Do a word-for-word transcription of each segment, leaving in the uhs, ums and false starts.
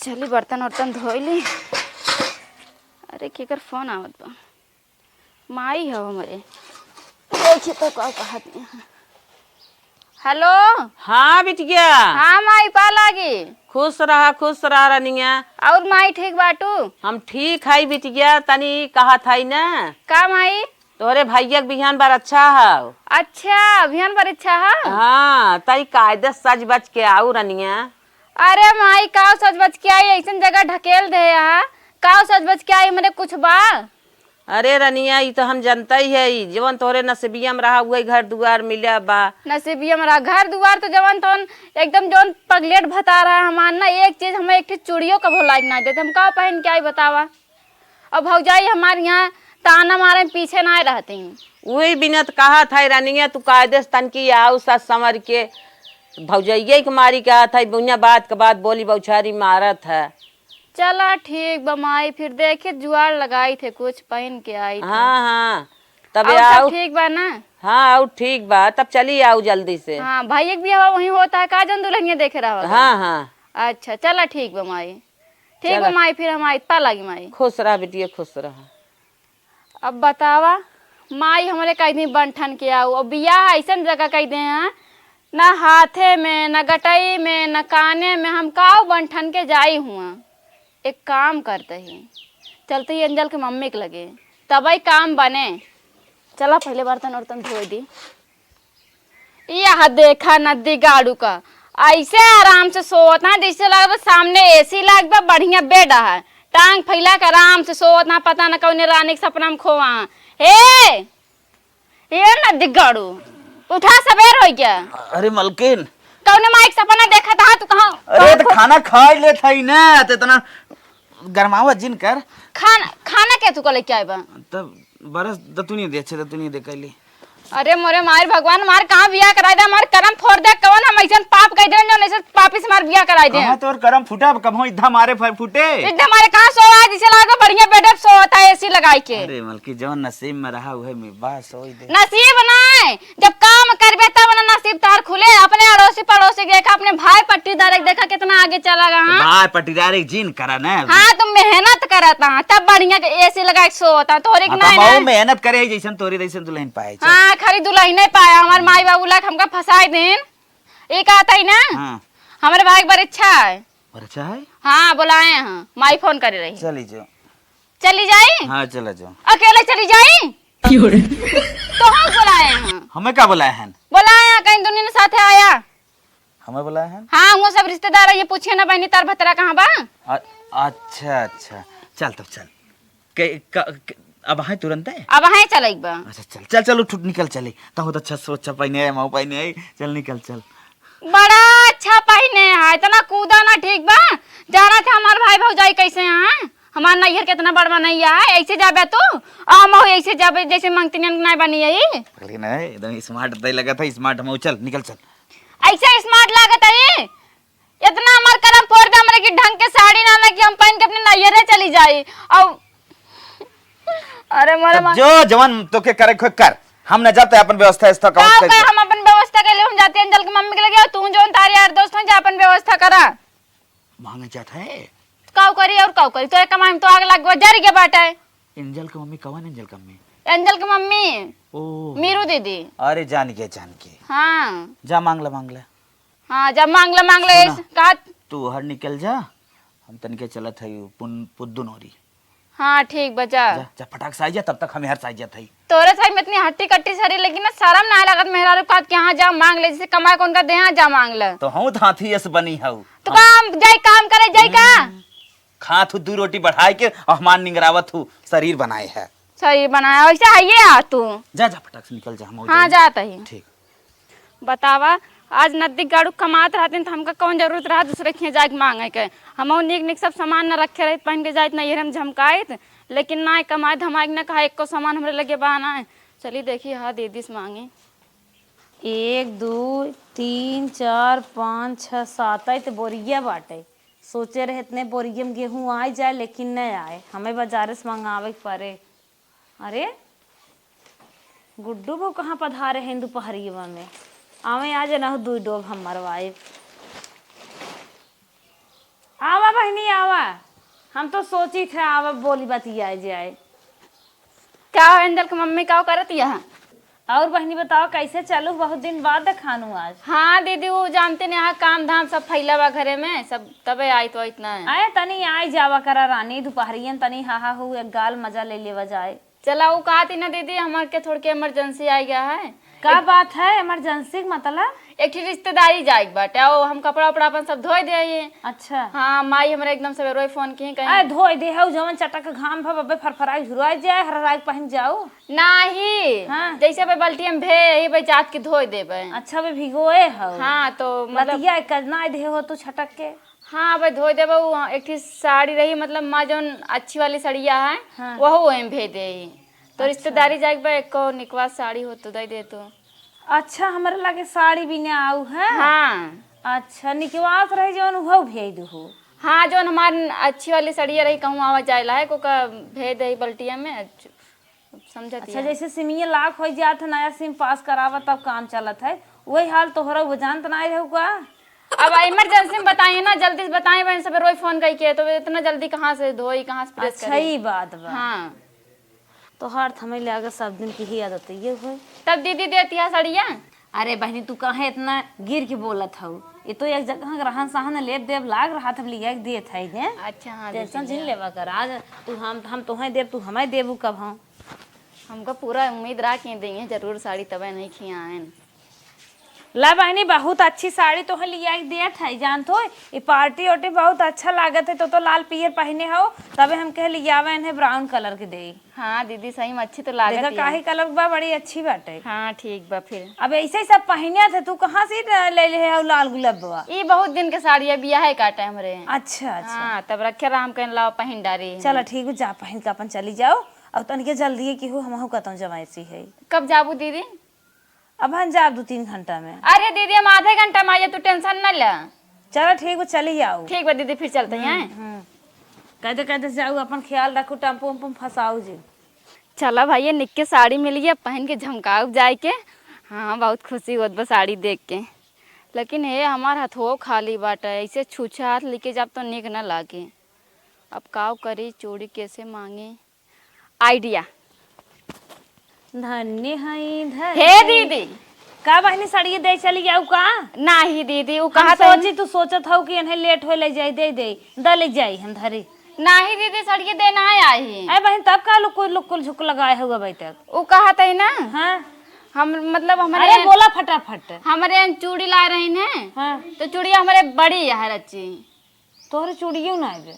चली बर्तन उर्तन धोई ली। अरे, केकर फोन आवत बा? माई हो हमरे। देखी तो का कहत हैं। हेलो। हाँ बिटिया। हाँ माई, पा लागी। खुश रहा, खुश रहा रनिया। और माई ठीक बाटू? हम ठीक है बिटिया, तनी कहत है ना। का माई? तोहरे भैया के बिहान बरच्छा हौ। अच्छा, बिहान बरच्छा हौ? हाँ, तई कायदे सज बज के आऊ रनिया। अरे माई, काव सज बज के आई, ऐसन जगह ढकेल दे यहाँ। काव सज बज के आई, मने कुछ बा? अरे रनिया, ई तो हम जनता ही है, ई जवन तोहरे नसीबिया में रहा, उहे घर दुआर मिला बा। नसीबिया में रहा, घर दुआर तो जवन तवन एकदम जवन पगलेट भता रहा हमार ना, एक चीज हमें एक ठे चूड़ियों का भुलाई ना देते, हम काव पहन के आई बतावा? अब भौजाई हमार यहाँ ताना मारे में पीछे ना रहती। उही बिनत कहत है रनिया, तू कायदे से तनकी आऊ सस संवर के। भौजइये के मारी कहत है, बिना बात के बात बोली बौछारी मारत है। चला ठीक बा माई, फिर देखी जुआड़ लगाई थे, कुछ पहन के आई थे। हाँ, हाँ, तबे और सब आऊ। ठीक बा ना? हाँ, और ठीक बा, तब चली आऊ जल्दी से। हाँ, भाई एक बियाह वहीं होता है का, जौन दुल्हनिया देखे रहा होगा? हाँ, हाँ। अच्छा, चला ठीक बा माई। ठीक चला। बा माई, फिर हम आई, पा लागी माई। खुश रहा बिटिया, खुश रहा। अब बतावा, माई हमरे कई दिन बन ठन के आऊ, अब बियाह ऐसन जगह कई दे हैं, ना हाथे में, ना गटई में, ना काने में, हम काऊ बन ठन के जाई हुआ। एक काम करते ही, चलते ही एंजल के मम्मी के लगे, तबई काम बने। चला पहले बर्तन उर्तन धोए दी। यह देखा नदी गाड़ू का, ऐसे आराम से सोवत ना, जैसे लगत बा सामने एसी लाग बा, बढ़िया बेड है, टांग फैला के आराम से सोवत ना, पता न कौने रानी के सपना में खोवा। हे, ये नदी गाड़ू, उठा, सबेर हो गया। अरे मलकिन। कौने माई के सपना देखत हा तू? कहाँ, अरे कहाँ तो खो- खाना खा लेत हई ना, तो इतना गरमावा जिन कर। खाना, खाना के तू को लेके आए बा? तब बरस दतुनी दे, अच्छे दतुनी दे कैली। अरे मोरे मार भगवान, मार कहाँ बियाह कराई दे, हमार करम फोड़ दे, कौन हम ऐसन पाप कह दे, जो ऐसे पापी से मार बियाह कराई दे। कहाँ तोर करम फूटा, अब कबहुँ इद्धा मारे फर फूटे। इद्धा मारे कहाँ सो आज इसे लागो बढ़िया बेड पे सोता है एसी लगाई के। अरे मलकी, जौन नसीब में रहा उहे में बस होई दे। नसीब ना है, जब काम करबे तब ना नसीब तार खुले। अपने अड़ोसी पड़ोसी के देखा, अपने भाई पट्टीदार के देखा कितना आगे चला गया, हाँ? भाई पट्टीदार एक जिन करा ना। हाँ, तुम मेहनत करत हाँ, तब बढ़िया के एसी लगा के सोवत हाँ, तोहरे के हाँ, नहीं तब ना। मेहनत करे जैसन तोहरे जैसन दुल्हन पाए, चल। हाँ, खाली दुल्हन नहीं पाया, हमार माई बाबू लाख हमका फंसाए दिन। ये कहत है ना, हाँ। हमारे भाई के बरच्छा है। बरच्छा है? हाँ, बुलाए हैं, माई फोन करे रही। चली जाओ। चली जाई? हाँ, चला जाओ। अकेले चली जाई? क्यों रे? तो हम बुलाए हैं। हमें का बुलाए हैं? बुलाए हैं, कहीं दुनिया साथे आया। हमें बुलाए हैं? हाँ, वो सब रिश्तेदार है, ये पूछे ना बहनी तार भतरा कहाँ बा? अ-, अच्छा, अच्छा। चल तब चल। के, क-, क-, अब है तुरंत है? अब है चल एक बार। अच्छा, चल, चल, चल, उठ, उठ, निकल चले। तहु तो अच्छा सोच, अच्छा पहने है, माऊ पहने है। चल, निकल, चल। बड़ा अच्छा पहिने है, इतना कूदा ना ठीक बा। जाना था हमार भाई भौजाई कैसे हैं, हमार नैहर कितना बड़ बनैया है, ऐसे जाबे तू? आ मऊ ऐसे जाबे जैसे मंगतनियन के नाय बनी है। पगली ना, एकदम smart तय लगत है, smart मऊ, चल, निकल चल। ऐसे smart लागत है, इतना हमार करम फोड़ दे हमरे कि ढंग के साड़ी ना, ना कि हम पहन के अपने नैहरे चली जाई। अब अरे मोरे तब माँ। जो जवन तोके करे खोए कर, हम न जाते अपन व्यवस्था, व्यवस्था का का होत कर। हम अपन व्यवस्था के लिए हम जाते एंजल के मम्मी के लगे, और तू जौन तारे यार दोस्त हो जा अपन व्यवस्था करा। मांगे जात है। काऊ करी और काऊ करी, तोरे कमाई में तो आग लग गवा, जर गया बाटे। एंजल के मम्मी कवन एंजल के मम्मी? एंजल के मम्मी। ओ। मीरू दीदी। अरे जान गया, जान के। हाँ। जा मांग ले, मांग ले। हाँ, जा मांग ले, मांग ले, सुना, कहा। तू हर निकल जा, हम तनिके चलत हई पुन-, पुद्दुन ओरी। हाँ, ठीक बा, जा। जा, जा, फटाक से आई जा, तब तक हम यहाँ से आई जात हई। तोरे साई में इतनी हट्टी कट्टी सरी, लेकिन ना शर्म ना लागत मेहरारू कहत कि हाँ, जा मांग ले, जैसे कमाए कौन का दे, हाँ, जा मांग ले। तो हम तो हाथी यस बनी हऊ। तो हम का हम जाई काम करे, जाई का? हम्म। खात हूँ दू रोटी बढ़ाए के, और हमार निंगरावत हूँ, शरीर बनाए है। शरीर बनाए, वैसे है ये आ तू। जा, जा, फटाक से निकल जा, हम हाँ, जात ही। ठीक। बतावा, आज नद्दी गाड़ू कमात रहतिन, त हमका कौन जरूरत रहा दूसरे के हियाँ जाके मांगे के? हमहू नीक नीक सब सामान न रखे रहित, पहन के जाइत, नैहरे में झमकाइत, लेकिन ना कमाए धमाए के, ना कहा एको सामान हमरे लगे बा ना। चली देखी, हाँ, दीदी से मांगी। एक, दू, तीन, चार, पाँच, छः, सात, आई त बोरिया बाटे। सोचे रहे इतने बोरिया में गेहूँ आइ जाए, लेकिन न आए, हमें बाजारे से मंगावे के पड़े। अरे, गुड्डू बहू कहाँ पधारे हैं दुपहरिया में? आवे आज ना दुई डोब हम मरवाए। आवा बहिनी, आवा। हम तो सोचित है, आवा, बोली बतियाए जाए। का हो एंजल के मम्मी, का करत यह? और बहिनी बताओ, कैसे चलू? बहुत दिन बाद देखानू आज। हाँ दीदी, वो जानते नहीं, यहाँ काम धाम सब फैला बा घरे में, सब तबे आइत वाइत ना है। अरे तनी आई जावा करा रानी, दुपहरियन तनी हा हा हू एक गाल मजा ले लेवा जाए। चला, वो कहा थी ना दीदी, हमार के थोड़ के इमरजेंसी आ गया है। का एक बात है इमरजेंसी के मतलब? एक ठे रिश्तेदारी जाए के बाटे, आओ हम कपड़ा उपड़ा अपन सब धोए दे आइए। अच्छा। हाँ, माई हमरे एकदम सवेरे फोन की कहीं। अरे धोए दे हऊ, जवन चटक घाम भा बब्बे फरफराई झुरवाए जाए, हरहराई के पहन जाऊ। नाही। हाँ। जैसे भाई बाल्टी में भे, यही भाई जात के धोए देबे। अच्छा, भाई भिगोए हऊ। हाँ, तो मतलब लतिया एक ना दे हो तू छटक के। हाँ, भाई धोए देबे। वो एक ठे साड़ी रही, मतलब माँ जौन अच्छी वाली सड़िया है, हाँ। वहू वहीं भेज दे। तो अच्छा। रिश्तेदारी जाए के बा, एको निकवा साड़ी हो तो दे दे तू। अच्छा, हमरे लगे साड़ी बिना आऊ है? हाँ। अच्छा, निकवास रही जौन उहौ भेज दहू। हाँ, जौन हमार अच्छी वाली सड़िया रही, कहूँ आवा जाए लायक, ओका भेज दे बल्टिया में। समझत अच्छा, या। जैसे सिमिया लाख हो जात है, नया सिम पास करावा तब काम चलत है, वही हाल तोहरा वो जानत ना रहू का? अब इमरजेंसी में बताइए ना, जल्दी से बताइए, बहन सब रोई फोन कई के, तो इतना जल्दी कहाँ से धोई, कहाँ से प्रेस अच्छा, करी? ई बात बा। हाँ। तोहार थमई लागे सब दिन की ही आदत ये होई। तब दीदी देती है सड़िया। अरे बहनी, तू काहे इतना गिर के बोलत हऊ? ये तो एक जगह के रहन सहन लेब देब लाग रहा था, लिया के दिए था इन्हें। अच्छा, हाँ, टेंशन दीदी, झिन हाँ। लेवा कर। आज तू हम, हम तोहे देब, तू हमें देबू कब हम? हमका पूरा उम्मीद रहा कि देंगे जरूर साड़ी, तबे नहीं खियाएन। ला बहनी, बहुत अच्छी साड़ी तोहे लिया के दिया था, जानत हो, ये पार्टी ओटी बहुत अच्छा लागत है, तो, तो लाल पियर पहने हो, तबे हम कहे लियावे इन्हें ब्राउन कलर के दे। हाँ दीदी, सही में अच्छी तो लागत देखा ही है। काहे कलर बा, बड़ी अच्छी बाटे। हाँ, ठीक बा फिर। अब ऐसे ही सब पहिनिया थे, तू कहाँ से ले ले है लाल गुलाब बा? ई बहुत दिन के साड़ी है, बियाह है काटे हमरे। अच्छा, अच्छा। हाँ, तब रखे राम कहन लाओ पहिन डारी है। चला ठीक बा, जा पहिन के अपन चली जाओ। अब तनिके जल्दी है कि हो, हमहू कहता हूँ जमाई सी है। कब जाबू दीदी? अब हम जाब दू तीन घंटा में। अरे दीदी, हम आधे घंटा में आ जाए, तू टेंशन न ले। चलो ठीक बा, चली जाओ। ठीक बा दीदी, फिर चलते हैं। हम्म, हम्म। कहते कहते जाओ, अपन ख्याल रखो, टेम्पो उम्पो में फंसाओ जी। चला भाई, ये निक के साड़ी मिल गया, पहन के झमकाऊ जाए के। हाँ, बहुत खुशी होत बा साड़ी देख के। लेकिन हे, हमार हथवो खाली बाटे, ऐसे छूछे हाथ लेके जाब तो निक ना लागे। अब काव करी, चूड़ी कैसे मांगी? आइडिया। धन्य हई, धन्य हे हई। दीदी। का बहिनी, सड़िए दे चली जाऊ का? नाही दीदी, उ हम कहा था सोची तू सोचत हऊ कि इन्हें लेट होए, ले जाई, दे दे, द ले जाई हम धरी। नाही दीदी, सड़िए दे ना आई। अरे बहिन, तब का लुकुल लुकुल झुक लगाए हुआ अबे तक? उ कहा था ना। हाँ। हम, मतलब, हमरे अरे यहाँ बोला फटाफट। हमरे यहाँ चूड़ी लाए रही ने। हाँ। तो चूड़िया हमरे बड़ी है रची। तोहरे चूड़ियो ना आवे।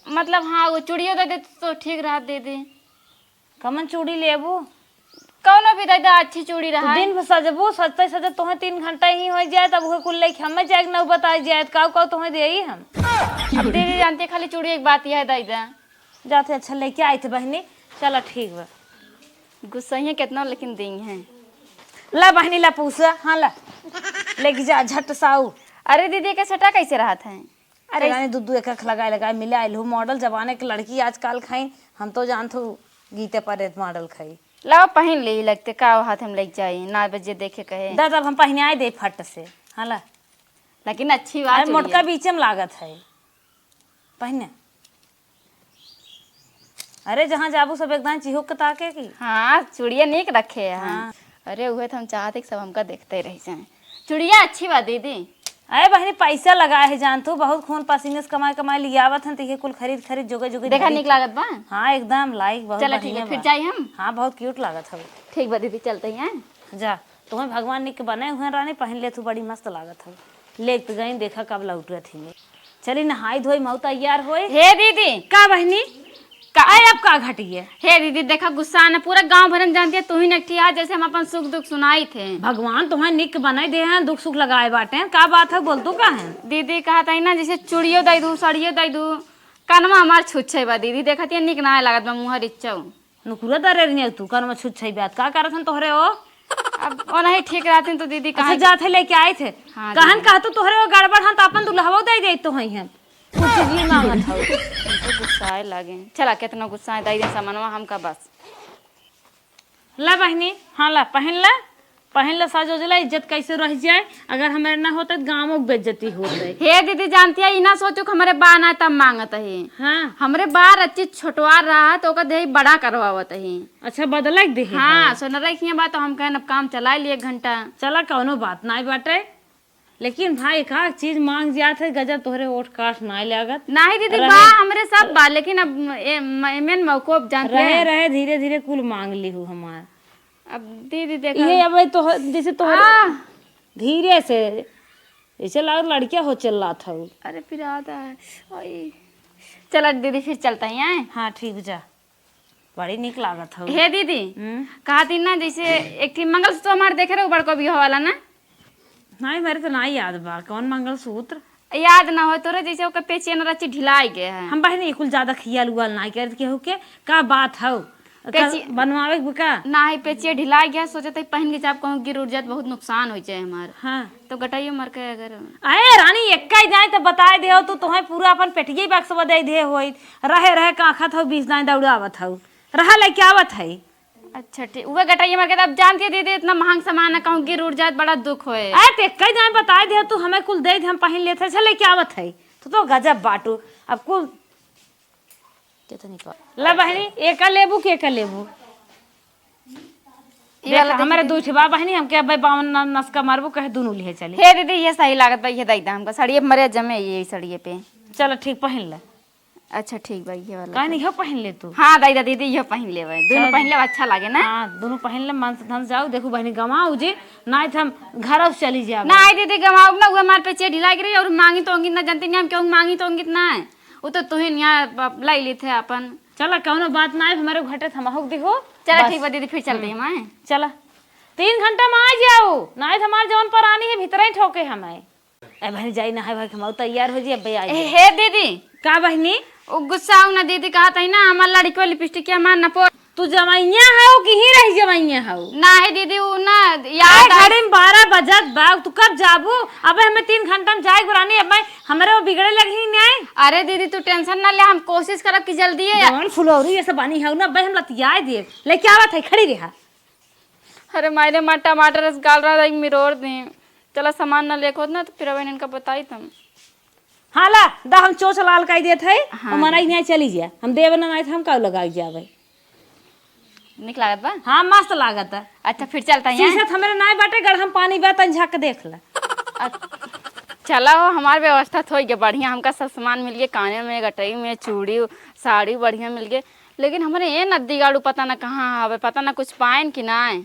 मतलब, हाँ, वो चूड़ियो दे दे तो ठीक रहा दीदी। कमन चूड़ी लेबू? कौनो भी दे दे, अच्छी चूड़ी तू रहा। दिन भर सजबू, सजते सजते तोहे तीन घंटा ही हो जाए, तब उहे कुल लेके हमें जाए के नौबत आ जाए, तो काऊ काऊ तोहे देई हम। अब दीदी जानते, खाली चूड़ी एक बात यह दे दे। जाते अच्छा लेके आई थे बहिनी, चला ठीक बा। गुस्सा ही है कितना, लेकिन दी है। ला बहिनी, ला पूसा, हाँ ला, लेके जा झट साऊ। अरे दीदी, के सेटा कैसे रहत है? अरे कैसे? रानी, दू दू एक एक लगाए लगाए मिले आइल हो। मॉडल जमाने के लड़की आजकल खाई, हम तो जानत हो गीते पर मॉडल खाई। लाओ पहिन ले, लगते का हाथ हम लेके जाई, ना बजे देखे कहे। दा तब हम पहिने आए दे फट से। हाँ ला। लेकिन अच्छी बात अरे हुई मोटका है। बीचे में लागत है। पहिने। अरे जहाँ जाबू सब एकदम चिहुक के ताके की। हाँ, चूड़िया नीक रखे हैं। हाँ। अरे उहे तो हम चाहते कि सब हमका देखते रह जाएं। चूड़िया अच्छी बा दीदी। अरे बहनी, पैसा लगा है जान तू, बहुत खून पसीने से कमाए कमाए लियावत हन, तो ये कुल खरीद खरीद जोगे जोगे देखा धरी नीक थी। लागत बा? हाँ, एकदम लाइक, बहुत चला ठीक बढ़िया है, फिर बा। जाई हम। हाँ, बहुत क्यूट लागत हवे। ठीक बा दीदी, चलते ही हैं। जा, तुम्हें भगवान निक बनाए हुए रानी, पहन ले तू, बड़ी मस्त लागत हवे। लेत गई, देखा कब लौटत ही। चली नहाई धोई, मऊ तैयार होई। हे दीदी। का बहनी? का? आए, अब का घटी है? हे दीदी, देखा गुस्सा ना, पूरा गांव भर में जानती है, तू ही नकटी आ, जैसे हम अपन सुख दुख सुनाई थे। भगवान तुम्हें निक बनाए दे हैं, दुख सुख लगाए बाटे हैं, का बात है, बोल तू का है? दीदी कहा था ना, जैसे चूड़ियो दे दू, साड़ियो दे दू, कनमा हमार छुच्छे बा दीदी, देखत ये निक ना लागत बा, मुहर इच्छा। नुकुरा दरे रही तू, कनमा छुच्छे बात का करत हन तोहरे ओ? अब ओ नहीं ठीक रहती तो दीदी अच्छा, कहाँ जात है लेके आए थे। हाँ, कहन दीदी। कहा तू तोहरे ओ गड़बड़ हन तो अपन दुल्हवो दे दे तो हई हम। कुछ भी मांगत हऊ। तो गुस्साए लागे। चला, केतना गुस्साए, दई दे सामानवा हमका बस। ला बहिनी, हाँ ला, पहिन ला। पहिन ले साज ओजला, इज्जत कैसे रह जाए? अगर हमारे ना होते तो गाँवों की बेइज्जती होते। हे दीदी, जानती है, ई ना सोचो कि हमरे बा ना तब मांगत है। हाँ। हमरे बा रच्ची छोटवार रहा तो ओकर देही बड़ा करवावत है। अच्छा, बदला के देही हाँ, है। सोनरा के हियाँ बा तो हम कहन अब काम चला लिए एक घंटा। चला, कौनो बात नाई बाटे, लेकिन भाई का चीज मांग जात है, गजब तोहरे ओठ काठ नाई लागत। नाही दीदी, रहे। बा हमरे सब बा, लेकिन अब ए, म-, एमेन मौको अब जानते रहे, हैं। रहे, धीरे धीरे कुल मांग ली हूँ हमार। अब दीदी देखा। ये अब तो जैसे तोहर आह! धीरे से, जैसे लाग लड़किया हो चिल्लात हऊ। अरे पिरात है। ओए। चल दीदी, फिर चलता ही है। हाँ, ठीक, जा। बड़ी नीक लागत हऊ। हे दीदी, हम्म? कहा थी ना, जैसे एक ठी मंगलसूत्र हमार देखे रहो, बड़को बियाह वाला ना। नहीं, मेरे तो ना याद बा, कौन मंगलसूत्र? याद ना हो तोरे, जैसे ओकर पेचिया न रची ढिलाई गए है। हम बहिनी कुल ज्यादा खियाल उयाल ना करत केहू के, का बात हऊ? का पेची- बनवावे के का? ना है, पेचिया ढिलाई गया, सोचत है पहन के जाब, कहूँ गिर उड़ जात, बहुत नुकसान हो जाए हमार। हाँ। तो गटाइयो मर के अगर अरे रानी, एक्का ही जाए तो बताए दे हो, तू तोहे पूरा अपन पेटिये बक्सवा दे दे होई, रहे रहे का खत हो बीस दाए दौड़ावत हऊ, रहा लेके आवत है। अच्छा ठीक, उहे गटाइया मर के, अब जानती है दीदी, इतना महंग सामान है, कहूँ गिर उड़ जाए, बड़ा दुख होए। अरे तो एक्का ही जाए बताए दे हो, तू हमें कुल दे दे, हम पहन लेते हैं, चल लेके आवत है। तू तो गजब बाटू, अब कुल कितनी का? ला बहिनी, एका लेबू कि एका लेबू? ये देख, वाला देख हमारे दीदी। दू ठे बा बहिनी, हमके अब बावन न-, नस का मारबू, कहे दुनू लिहे चली। हे दीदी, ये सही लागत बा, ये दई दा हमका। साड़िए मरे जमे ये साड़िए पे। चलो ठीक, पहिन ले। अच्छा ठीक बा, ये वाला काहे तो। नहीं हो पहिन ले तू? हाँ, दई दा दीदी, ये पहिन लेबे। दुनू चल। पहिन लेबे, अच्छा लागे ना? हाँ, दुनू पहिन ले, मन से धन से जाऊ। देखू बहिनी, गवाऊ जे, नाहीं तो हम घरौ से चली जाबे। नाहीं दीदी, गवाऊ ना, उहे हमार पेचिया ढिलाई गिरी और मांगी तो अंगित ना जानती नहीं, हम क्यों मांगी तो अंगित ना है। वो तो तुहिन यहाँ ब-, लाई ली थे अपन। चला, कौनो बात ना है, हमारे घटे थमा हो दी हो। चला, बस। ठीक बा दीदी, फिर चलते हैं हम्म। हम, आए। चला, तीन घंटा में आ जाओ, ना है तो हमार जौन परानी है, भीतर ही ठोके हमें। ए बहनी, जाई ना है भाई, हम तैयार हो जी, अब आई ए, जाए। हे दीदी। का बहनी? वो गुस्सा हो ना दीदी, कहा था ना, हमार लड़की वाली लिपस्टिक के हमार नपो। तू जवैया हऊ कि ही रही जवैया हऊ? ना है दीदी, वो ना अरे याद आ- घड़ी में बारह बजत बा, तू कब जाबू? अबे हमें तीन घंटा में जाए गुरानी, अब मैं, हमरे वो बिगड़े लग ही नहीं। अरे दीदी, तू tension ना ले, हम कोशिश करब कि जल्दी है। जवन फुलौरी ये सब बानी हऊ ना, अबे हम लतियाए देब। लेके आवत है, खड़ी रहा। अरे माई रे माई, टमाटर रस गाल रहा था, एक मिरोर दी। चला सामान ना लेके होत ना, तो फिर अब इनका बताई तुम। हाँ ला, दा हम चोच लाल काई देत है, हाँ, हम मनाई दीदी। नहीं चली जा, हम देवे ना, नहीं तो हम काऊ लगाई जावे। निक लागत बा? हाँ, मस्त लागत है। अच्छा, फिर चलता है। शीशा तो हमरे नाई बाटे, गढ़ हम पानी बा, तन झाँक के देख ले। अ-, चला हो, हमार व्यवस्था तो होई गया बढ़िया, हमका सब सामान मिल गया, काने में, गटई में, चूड़ी, साड़ी बढ़िया मिल गए, लेकिन हमरे ये नद्दी गाड़ू पता ना कहाँ हवे, पता ना कुछ पाएन कि नाय।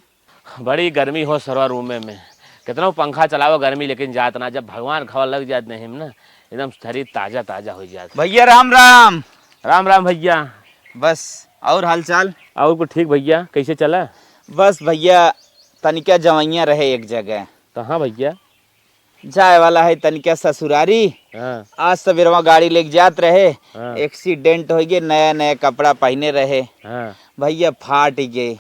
बड़ी गर्मी हो सरवा रूमे में, कितना पंखा चलावो गर्मी लेकिन जात ना, जब भगवान खवा लग जात नहीं ना, एकदम शरीर ताजा ताजा हो जात। भैया राम राम। राम राम भैया। बस और हालचाल? और कुछ ठीक भैया, कैसे चला? बस भैया, तनिका जवैया रहे एक जगह। कहाँ भैया? जाए वाला है तनिका ससुरारी। हाँ। आज सवेरवा गाड़ी लेके जात रहे, हाँ। Accident हो गए, नया नया कपड़ा पहने रहे। हाँ। भैया फाट गए।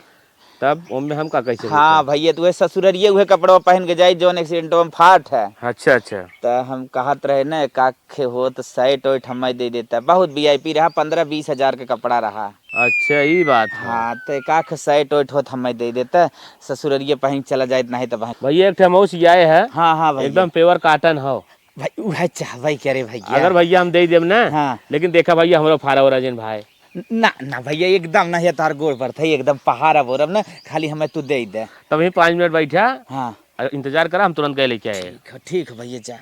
तब ओमे हम का कैसे हाँ होता? भैया, तो वह ससुररिये उहे कपड़वा पहन के जाई जौन accident में फाट है। अच्छा, अच्छा। तो हम कहत रहे ना, काखे होत shirt ओइट हमें दे देता, बहुत VIP रहा, पन्द्रह बीस हजार के कपड़ा रहा। अच्छा, ई बात है। हाँ, तो काखे shirt ओइट होत हमें दे देता, ससुररिये पहन के चला जाइत, नहीं तो भाई। भैया, एक ठे मौसी आए है। हाँ, हाँ भैया। एकदम pure cotton हो। भाई, उहे चाहबे करे भैया। अगर भैया हम दे देब ना, हाँ। लेकिन देखा भैया, हमरो फारा ओरा जिन भाई। ना, ना भैया, एकदम ना, ये तार गोड़ पर था, एकदम पहाड़ा बोरब ना, खाली हमें तू दे दे। तब ही पाँच मिनट बैठा, हाँ। और इंतजार करा, हम तुरंत गए लेके आए। ठीक है, ठीक है भैया, जा।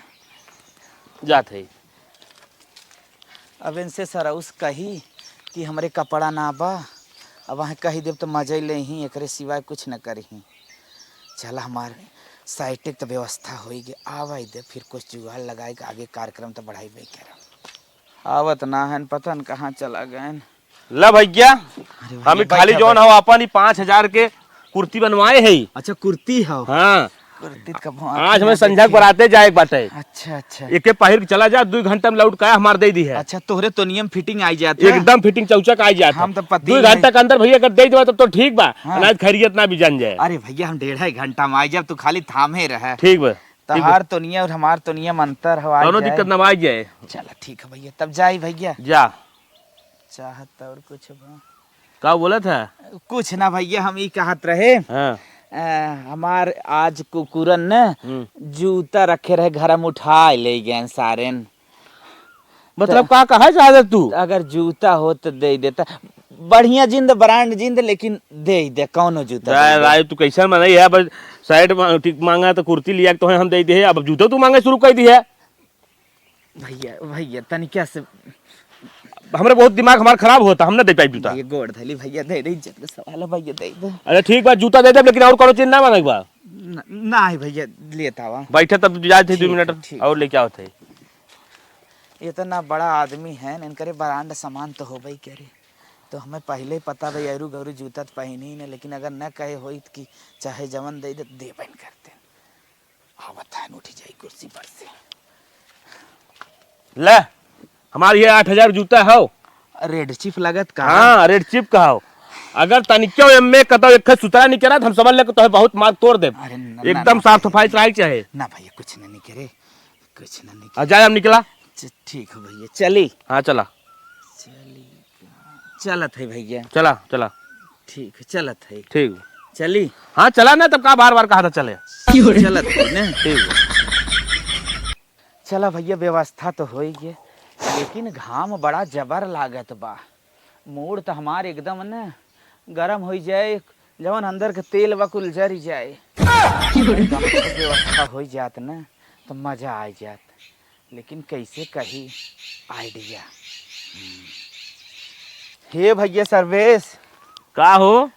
जात है। अब इनसे सरउस कही कि हमरे कपड़ा ना बा, अब वहाँ कही देब तो मजे ले ही, एकरे सिवाय कुछ न करही। चल, हमार साइटिक तो व्यवस्था होई गे, आवे दे, फिर कुछ जुगाड़ लगाए के आगे कार्यक्रम तो बढ़ाई करब। आवत ना हन, पता न कहाँ चला गएन। ला भैया, अरे भैया, हम ई खाली बैठा, जौन बैठा। हो अपन ई पाँच हजार के कुर्ती बनवाए है। अच्छा, कुर्ती हो? हाँ। कुर्ती तो कब आज हमें संझा के बराते जाए के बाटे। अच्छा, अच्छा। एके पहिर के चला जा, दुई घंटा में लौट के आया, हमार दे दी है। अच्छा, तोहरे तो नियम fitting आई जात है। एकदम fitting चौचक आई जात है। हम तो पति दुई हैं। घंटा के अंदर भैया अगर दे देबा तब तो ठीक बा, हाँ। अनाज खैरियत ना भी जान जाए। अरे भैया, हम डेढ़ घंटा में आई जाब, तू खाली थामे रहे। ठीक बा, ठीक बा। तहार तो नियम और हमार तो नियम अंतर हो, आई कौनो जाए। दिक्कत ना, आई जाए। चला ठीक है भैया, तब जाई भैया। जा। चाहत और कुछ बा? का बोलत है? कुछ ना भैया, हम ई कहत रहे हाँ। अ, हमार आज कुकुरन न हम्म। जूता रखे रहे, घर में उठाए ले गए सारेन। मतलब, त का कहे चाहत तू? अगर जूता हो त दे देता, बढ़िया जिंद, brand जिंद, लेकिन दे दे कौनो जूता दे दे। राय, तू कैसन मनई है? बस shirt मा-, ठीक मांगा त कुर्ती लिया के तोहे हम दे दे, अब जूता तू मांगे शुरू कर दी है। भैया, भैया, तनिका से हमरे बहुत दिमाग हमार खराब होता, हम ना दे पाइब जूता। भैया, गोड़ धली भैया, दे दे, इज्जत के सवाल है भैया, दे दे। अरे ठीक बा, जूता दे देब, लेकिन और कौनो चीज ना मांगे बा। न-, नाही भैया, लेता हुआ। बैठे तब जाए थे दो ठीक है, मिनट ठीक और है। लेके आओ थे। इतना बड़ा आदमी है, इनकरे brand सामान तो होबे ही करे। तो हमें पहले ही पता भाई, अरू गरू जूता तो पहनी ही ना, लेकिन अगर न कहे होइत कि चाहे जवन दे दे, देबे न करते। आवत है, उठ जाई कुर्सी पर से। ले, हमार ये आठ हजार जूता हौ। Red Chip लगत का? हाँ, Red Chip का हौ। अगर तनिक्यो एम्मे कतौ एक ठे सुतरा निकरा, त हम समझ ले कि तोहे बहुत मार तोड़ देब। अरे न, न, एकदम न, साफ सफाई रहे के चाहे। ना भैया, कुछ न निकरे, कुछ न निकरे। आ, जाए हम निकला। च-, ठीक हो भैया, चली। हाँ, चला। चली। चलत है भैया। चला, चला। ठीक है, चलत है। ठीक। चली। हाँ, चला ना, तब का बार बार कहा था चले। चलत है ना। ठीक। चला भैया, व्यवस्था तो होई गए, लेकिन घाम बड़ा जबर लागत बा। मूड़ तो हमार एकदम न गरम होई जाए, जवन अंदर के तेल बा कुल जरी जाए। एकदम से व्यवस्था होई जात न, तो मजा आ जात। लेकिन कैसे कही idea? हम्म। हे भैया सर्वेश। का हो?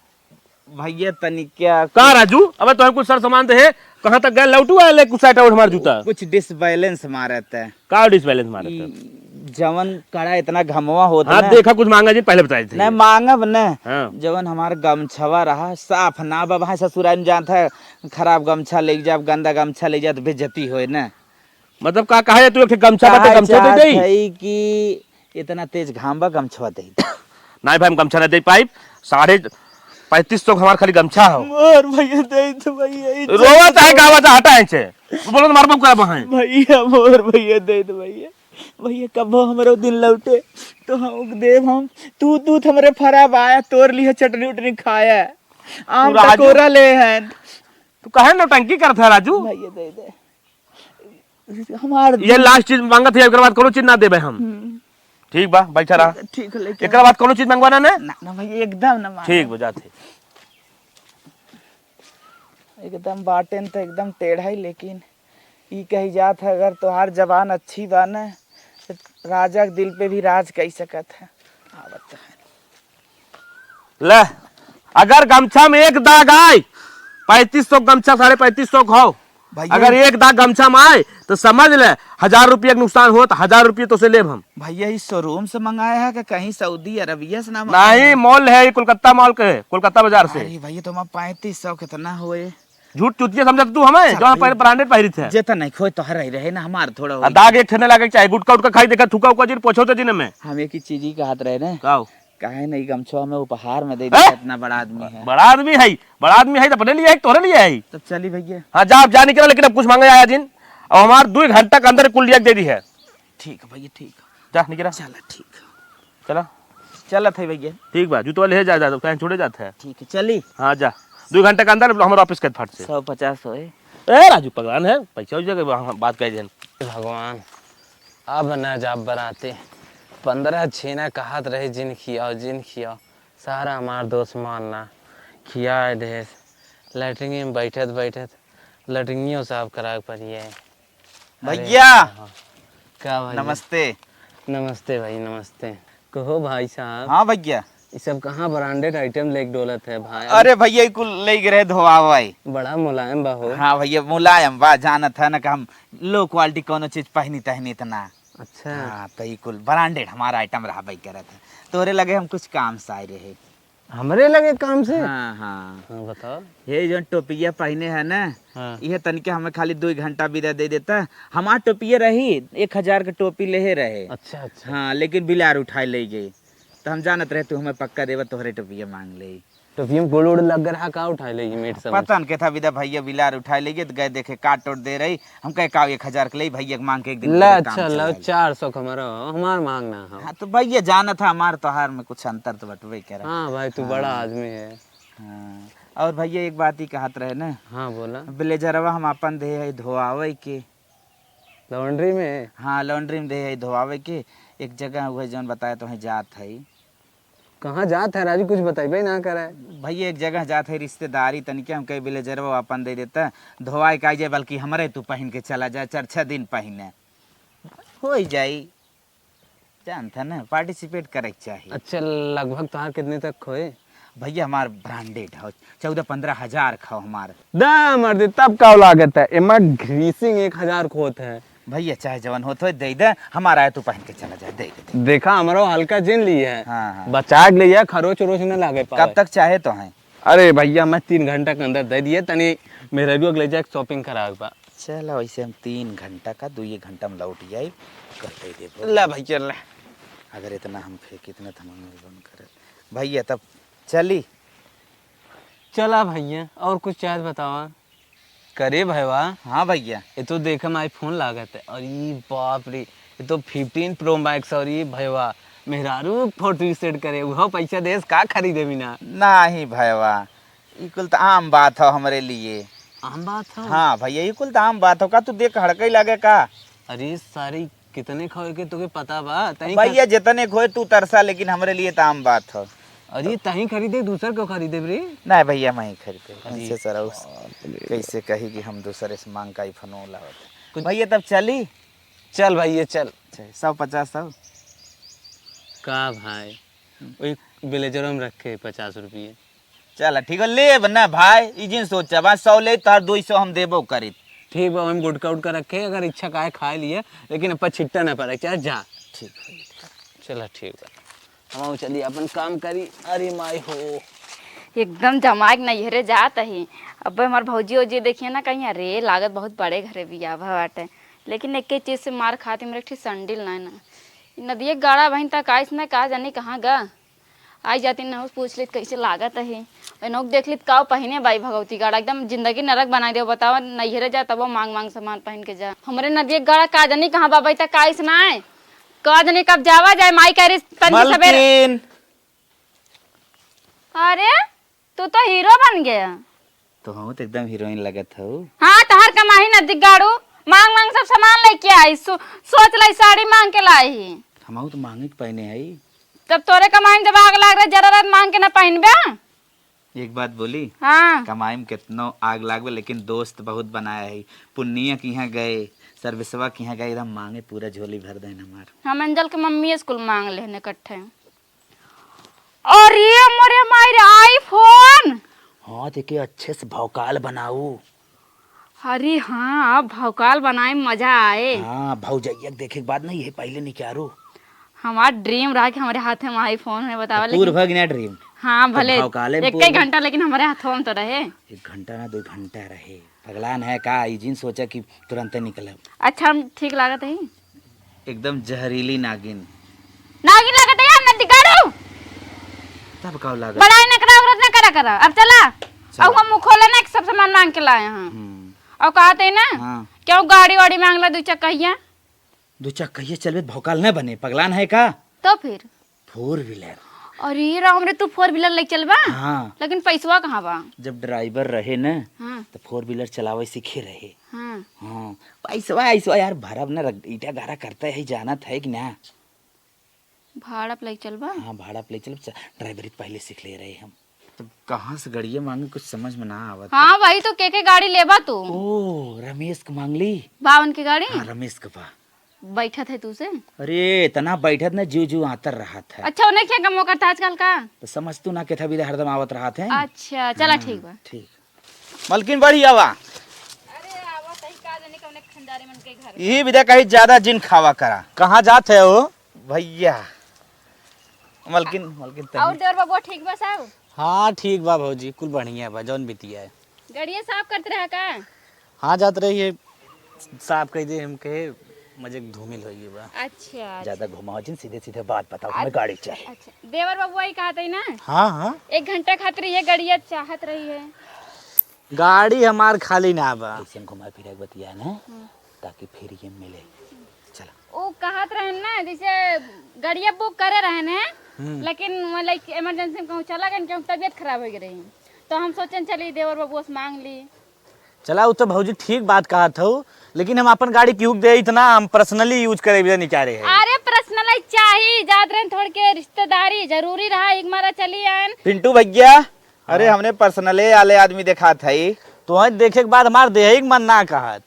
भैया तनिक्या का राजू? अबे तोहर कुछ सर सामान दे है, कहाँ तक गए? लौटू आए ले कुछ आइटम हमार जूता। कुछ disbalance मारत है। का disbalance मारत है? ई जवन कड़ा इतना घमवा होत हाँ, ना। देखा कुछ मांगा जी, पहले बताए थे। नहीं मांगब न। हाँ। जवन हमार गमछवा रहा, साफ ना बा, भाई ससुराल में जानत है, खराब गमछा ले जाब, गंदा गमछा ले जाब, तो बेइज्जती होए ना। मतलब का कहा है तू, एक ठे गमछा बाटे, कहा गमछा दे चाहत दे। है कि इतना तेज घाम बा, गमछवा दे दे। नहीं भाई, हम गमछा ना दे पाइब। साढ़े पैंतीस सौ हमार खाली गमछा हो। मोर भैया दे दे भैया, ई रोवत है, गावत है, हटा है से। बोलो तो मार बाप करा बहाए। भैया मोर भैया दे दे भैया। भैया कबो हमरो दिन लौटे तो हम देब हम। तू, तू तो हमरे फरा बाया, तोर लिए चटनी उटनी खाया। आम राजू। टकोरा ले हैं। तू काहे नौटंकी करत है राजू? भैया दे दे। हमार ये last चीज मांगत है, एकर बाद कोनो चीज ना देबे हम। हम्म। ठीक बा, बैठा रहा। ठीक है, लेके एकर बाद कोनो चीज मंगवाना ना? ना, ना भाई, एकदम ना मांगे। ठीक बा, जाते। एकदम बाटेन तो एकदम टेढ़ा ही, लेकिन ई कही जात है, अगर तोहार जबान अच्छी बा ना, तो राजा के दिल पे भी राज कई सकत है। आवत है। ले, अगर गमछा में एक दाग आए, पैंतीस सौ गमछा, साढ़े पैंतीस सौ खाओ, भैया, अगर एक दाग गमछा में आए, तो समझ ले, हजार रुपया के नुकसान होत, हजार रुपया तो से लेब हम। भैया, ई showroom से मंगाया है कि कहीं सऊदी अरबिया से ना मंगाया नहीं, है? Mall है, ई कोलकाता mall के है, कोलकाता बाजार से। अरे भैया, तो हमार पैंतीस सौ कितना होए? झूठ चुतिया समझत तू हमें, चल जो हम भैया। पहले branded पहिरित है। जेतना नहीं खोए तो हर रही रहे ना, हमार थोड़ा आ, होए। दाग एक ठे न लागे के चाहे, गुटखा उटखा खाई देखा, थूका उका जिन पोछो तो जिन में। हम एक ही चीज ही कहत रहे ना। का हो? काहे नहीं गमछवा में उपहार में दे हैं? दे, इतना बड़ा आदमी है। बड़ा आदमी है, बड़ा आदमी है, तो अपने लिए है, तोहरे लिए है। तब चली भैया। हाँ, जा, अब जा निकला, लेकिन अब कुछ मांगे आया जिन। अब हमार दो घंटा के अंदर कुल लिया के दे दी है। ठीक है भैया, ठीक है। जा निकला। चला, ठीक है। चला। चलत है भैया। ठीक बा, जूतवा ले जा, जा, कहीं छोड़े जात है। ठीक है, चली। हाँ, जा। दो घंटा के अंदर हमारा वापस कर फट से। सौ पचास होए। ए राजू, पगलान है, पैसा उसा के बा-, बात कह देन। भगवान, अब न जाब बराते। पन्द्रह छेना कहत रहे, "जिन खियाओ, जिन खियाओ।" सारा हमार दोस्त मानना, खियाए देस। लैट्रिन में बैठत बैठत लैट्रिनियो साफ कराए के पड़िए। अरे भैया! हाँ। का भैया? नमस्ते। नमस्ते भाई, नमस्ते। कहो भाई साहब। हाँ भैया। ई सब कहाँ branded item लेके डोलत है भाई? अरे भैया, ई कुल लेके रहे धोआवाई। बड़ा मुलायम बा हो। हाँ भैया, मुलायम बा, जानत है ना कि हम low quality कौनो चीज पहनी तहनी त ना। अच्छा। हाँ, तो ई कुल branded हमारा item रहबे करत है। तोरे लगे हम कुछ काम से आए रहे। हमरे लगे काम से? हाँ, हाँ। हाँ, बताओ। ये जो टोपिया पहने है ना, हाँ। ये तनिके हमें खाली दो घंटा बिदा दे देता। हमार टोपिया रही, एक हजार के टोपी लेहे रहे। अच्छा, अच्छा। हाँ, लेकिन बिलार उठाए ले गई। तो हम जानत रहे, तू हमें पक्का देवा, तोहरे टोपिया मांग ले। टोपिया में गोड़ उड़ लग रहा, का उठाए ले गई, मेट समझ? पता न के था बिदा भैया बिलार उठाए ले गई, तो गए देखे काट ओट दे रही। हम कहे, "का एक हजार के ले भैया के मांग के एक दिन ले, मेरे काम अच्छा, चला लो, ले।" चार सौ के हमारा हो, हमार मांग ना हो। हाँ, तो भैया जानत है, हमार तोहार में कुछ अंतर तो बटबे करे। हाँ भाई, तू हाँ। बड़ा आदमी है। हाँ, और भैया, एक बात ही कहत रहे ना। हाँ, बोला। ब्लेजरवा हम आपन दे है धोआवे के। लॉन्ड्री में? हाँ, लॉन्ड्री में दे है धोआवे के। एक जगह हुए जौन बताए तो वहीं जात है। कहाँ जात है राजू, कुछ बताइबे ना करे। भैया, एक जगह जात है रिश्तेदारी, तनिके हम कहे ब्लेजरवा आपन दे देता, धोआए के आ जाए, बल्कि हमरे तू पहन के चला जाए, चार छह दिन पहने हो ही जाई। जानता ना, पार्टिसिपेट करे के चाही। अच्छा, लगभग तोहार कितने तक होए? भैया, हमार ब्रांडेड हो, चौदह पन्द्रह हजार खाओ हमार। दा मर्दे, तब का लागत है, एमा ग्रीसिंग एक हजार को होत है। भैया, चाहे जवन होत होए, दे दे, हमारा है, तू पहन के चला जाए, दे दे। देखा, हमरो हल्का जिन लिए है। हाँ, हाँ। बचा के लिए, खरोच उरोच न लागे पावे। कब तक चाहे तो है? अरे भैया, मैं तीन घंटा के अंदर दे दिए, तनी मेहरारू के ले जाके शॉपिंग करावे बा। चला, वैसे हम तीन घंटा का, दुई घंटा में लौट जाई, कर दे देबो। ला भैया, ला। अगर इतना हम फेंक, इतना तो हम बंद कर। भैया, तब चली? चला भैया, और कुछ चाहे बतावा। करे भैया। हाँ भैया। ये तो देखे में iPhone लागत है, और ये बाप रे, ये तो fifteen Pro Max, और ये भैया, मेहरारू फोटो सेट करे, वह पैसा देस का खरीदे बिना? नहीं भैया, ई कुल त आम बात हो हमरे लिए। आम बात हो? हाँ भैया, ई कुल त आम बात हो। का तू देख हड़कई लागे का? अरे सारी, कितने खावे के तुके पता बा? तहीं भैया, खा- जितने खोए तू तरसा, लेकिन हमरे लिए त आम बात हो। अरे तहीं खरीदे, दूसर क्यों खरीदे रे? नहीं भैया, मैं ही खरीदे। अरे ऐसे सराउस बाप रे। कैसे कही कि हम दूसरे से मांग का iPhone लावत है। कुछ भैया, तब चली? चल भैया, चल। अच्छा, सौ पचास, सौ। का भाई, वही ब्लेजर में रखे पचास रुपये। चला ठीक है, लेब ना भाई, ई जिन सोचा बा, सौ ले तोहर दुई सौ हम देबो करी। ठीक बा, हम गुटका उटका रखे, अगर इच्छा काहे खाए लिए, लेकिन अपन छिट्टा ना पड़े, चल जा। ठीक है। चला ठीक बा, हम चली अपन काम करी। अरे माई हो, एकदम जमाए के नैहरे जात ही। अब हमार भौजी ओजी देखिए ना, कहीं अरे लागत बहुत बड़े घरे बियाह भा बाटे, लेकिन एक चीज से मार खाती, मेरे एक ठे संडिल ना ना, ई नदिये गाड़ा बहिन तक आइस ना, का जानी कहाँ गा। आई जाती ना, पूछ लेत कैसे लागत है। एनोक देख लेत का पहिने बाई भगवती गाड़ा, एकदम जिंदगी नरक बनाई दे। बतावा, नैहरे जा तबो मांग मांग सामान पहन के जा। हमरे नदिये गाड़ा का जानी कहाँ बा, बाई तक आइस ना है। का जानी कब जावा जाए, माई कह रही तनी सवेरे। मलकिन। अरे, तू तो हीरो बन गया। तो हम तो एकदम हीरोइन लगत हऊ। हाँ, तहार कमाही नदी गाड़ू, मांग मांग सब सामान लेके आई, सो-, सोच लाई साड़ी मांग के लाई ही। हमहू तो मांगे के पहने हई। तब तोरे कमाई में जब आग लाग रहे, जरा रात मांग के ना पहनबे। एक बात बोली? हाँ। कमाई में कितनो आग लागबे, लेकिन दोस्त बहुत बनाया है। पुन्निया के यहाँ गए, सर्विसवा के यहाँ गए, एकदम मांगे पूरा झोली भर देन हमार। हम एंजल के मम्मी स्कूल मांग लेने इकट्ठे। अरे मोरे माई रे, iPhone। हाँ, देखे अच्छे से भौकाल बनाऊ। अरे हाँ, अब भौकाल बनाए में मजा आए। हाँ, भौजैया के देखे के बाद ना, ये पहले निकारू। हमार ड्रीम रहा कि हमारे हाथ में iPhone है, बतावा, तो पूर लेकिन भग ना ड्रीम। हाँ, तो भले भौकाले में एक पूर ही भग। घंटा, लेकिन हमारे हाथों में तो रहे। एक घंटा ना, दो घंटा रहे। पगलान है का? ई जिन सोचा कि तुरंते निकलब। अच्छा, हम ठीक लागत है? एकदम जहरीली नागिन। नागिन लागत है यार, नदी गाड़ू। तब का लागत? बड़ा ही नखरा उखरा ना करा करा। अब चला। चला। अब हम मुँह खोले ना, सब सामान मांग के लाए हैं। हम्म। और कहते हैं ना, हाँ। क्यों गाड़ी वाड़ी मांग ला, दो चक्कहिया? दो चक्कहिया चलबे, भौकाल न बने, पगलान है का? तो फिर? Four wheeler। अरे राम रे, तू four wheeler लेके चलबा? हाँ। लेकिन पैसवा कहाँ बा? जब ड्राइवर रहे न, हाँ। तो four wheeler चलावे सीखे रहे। हाँ। हाँ, पैसवा, ऐसवा यार, भरब न रग-, ईटा गारा करते है, जानत है कि ना? भाड़ा पे लेके चलबा? हाँ, भाड़ा पे लेके चलब, च-, ड्राइवरी तो पहले सीख ले रहे हम। तब कहाँ से गड़िया मांगे, कुछ समझ में ना आवत। हाँ, वही तो, के के गाड़ी लेबा तू? ओ, रमेश के मांग ली। बावन के गाड़ी? हाँ, रमेश के बा। बैठत है तू से? अरे, इतना बैठत ना, जू जू आतर रहत है। अच्छा, उन्हें क्या कम करता आजकल का? तो समझ तू ना, केथा विदा हरदम आवत रहत है। अच्छा, चला, हाँ, ठीक बा। ठीक। मलकिन, बढ़िया बा। अरे, आवत है, का जाने कौने खंडारी मन के घर। यही विदा कहीं ज्यादा जिन खावा करा। कहाँ जात है वो? भैया, मलकिन, मलकिन तनी। और देवर बबुआ ठीक बा सब? हाँ, ठीक बा भौजी, कुल बढ़िया बा, जौन बितिया है। गड़िया साफ करत रहा का? हाँ, जात रही है, साफ कह दे, हम कहे मजे के धूमिल होइए बा। अच्छा, अच्छा। ज्यादा घुमाओ जिन, सीधे सीधे बात बताओ, हमें गाड़ी चाहिए। अच्छा, देवर बबुआ ही कहत है ना? हाँ, हाँ। एक घंटा खातिर ये गड़िया चाहत रही है। गाड़ी हमार खाली ना बा। ऐसे घुमा फिरा के बतिया ना, हम्म। ताकि फिर ये मिले। चला। वो कहत रहन ना, जैसे गड़िया बुक करे रहन है, हम्म। लेकिन वो लाइक इमरजेंसी में कहूँ चला गए, क्यों तबीयत खराब हो गई रही। तो हम सोचन चली देवर बबुआ से मांग ली। चला, उ तो भौजी ठीक बात कहत हऊ, लेकिन हम अपन गाड़ी केहू के देइत ना, हम personally use करे बदे निकारे है। अरे personal चाही, जात रहन थोड़ के रिश्तेदारी जरूरी रहा, एक मारा चली आयन। पिंटू भैया, अरे हाँ। हमने personal वाले आदमी देखात हई। तोहैं देखे के बाद हमार देहे के मन ना कहत।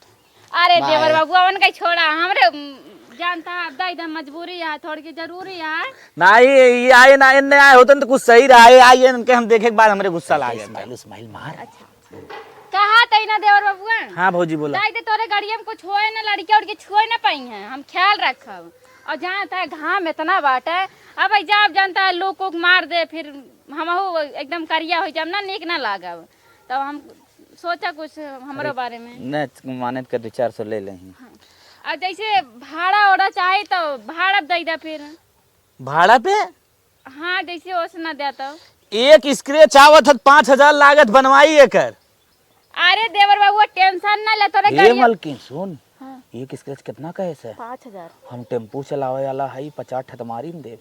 अरे ना देवर है। बबुआ, उनका छोड़ा, हमरे, उम, जानता है, अब दाई दा मजबूरी है, थोड़ के जरूरी है। ना, ये, ये आए ना, इनने आए होतन तो कुछ सही रहा है, आए इनके हम देखे के बाद हमरे गुस्सा लागे। Smile, smile मार। अच्छा। कहा तई ना देवर बबुआ? हाँ भौजी बोला। दाई दे तोरे गाड़िया में कुछ होए ना, लड़किया उड़की छुए ना पाई हैं, हम ख्याल रखब। और जानता है घाम इतना बाटे, अब भाई जाब जानता है लोग को मार दे, फिर हमहू एकदम करिया हो जाब ना, नीक ना लागब। तब हम सोचा कुछ हमरो अरे, बारे में। न, मानत के दो चार सौ ले लेही। हाँ। और जैसे भाड़ा ओड़ा चाहे तो भाड़ा दे दे फिर। भाड़ा पे? हाँ, जैसे ओस ना दे तो। एक scratch आवत है, पाँच हजार लागत बनवाई एकर। अरे देवर बाबू, tension ना ले, तोरे ए गाड़ी मलकिन, सुन, हाँ। एक scratch कितना कहे से? पाँच हजार। हम टेम्पू चलावे वाला हई, पचास ठत मारी न देब।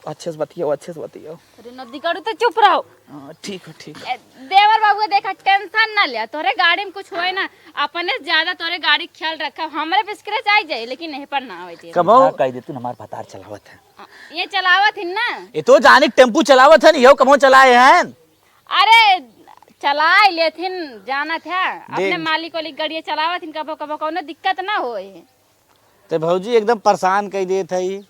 अच्छे से बतियाओ, अच्छे से बतियाओ। अरे नदी काटू तो चुप रहो। हाँ, ठीक है, ठीक है। ए, देवर बाबू, देखा, tension ना ले, तोरे गाड़ी में कुछ होए ना, अपने से ज्यादा तोरे गाड़ी के ख्याल रखा। हमरे पे scratch आ जाए, लेकिन यहीं पर ना आवे देवर। कबो का कह दे तू, हमार भतार चलावत है। आ, ये चलावत ही ना। ये तो जाने टेम्पू चलावत है, यो कबो चलाए हैं। अरे, चलाए लेथिन, जानत है, अपने देख। मालिक वाली गाड़ी चलावत हिन, कबो, कबो कौनो दिक्कत ना होए। ते भौजी एकदम परेशान कई देत है।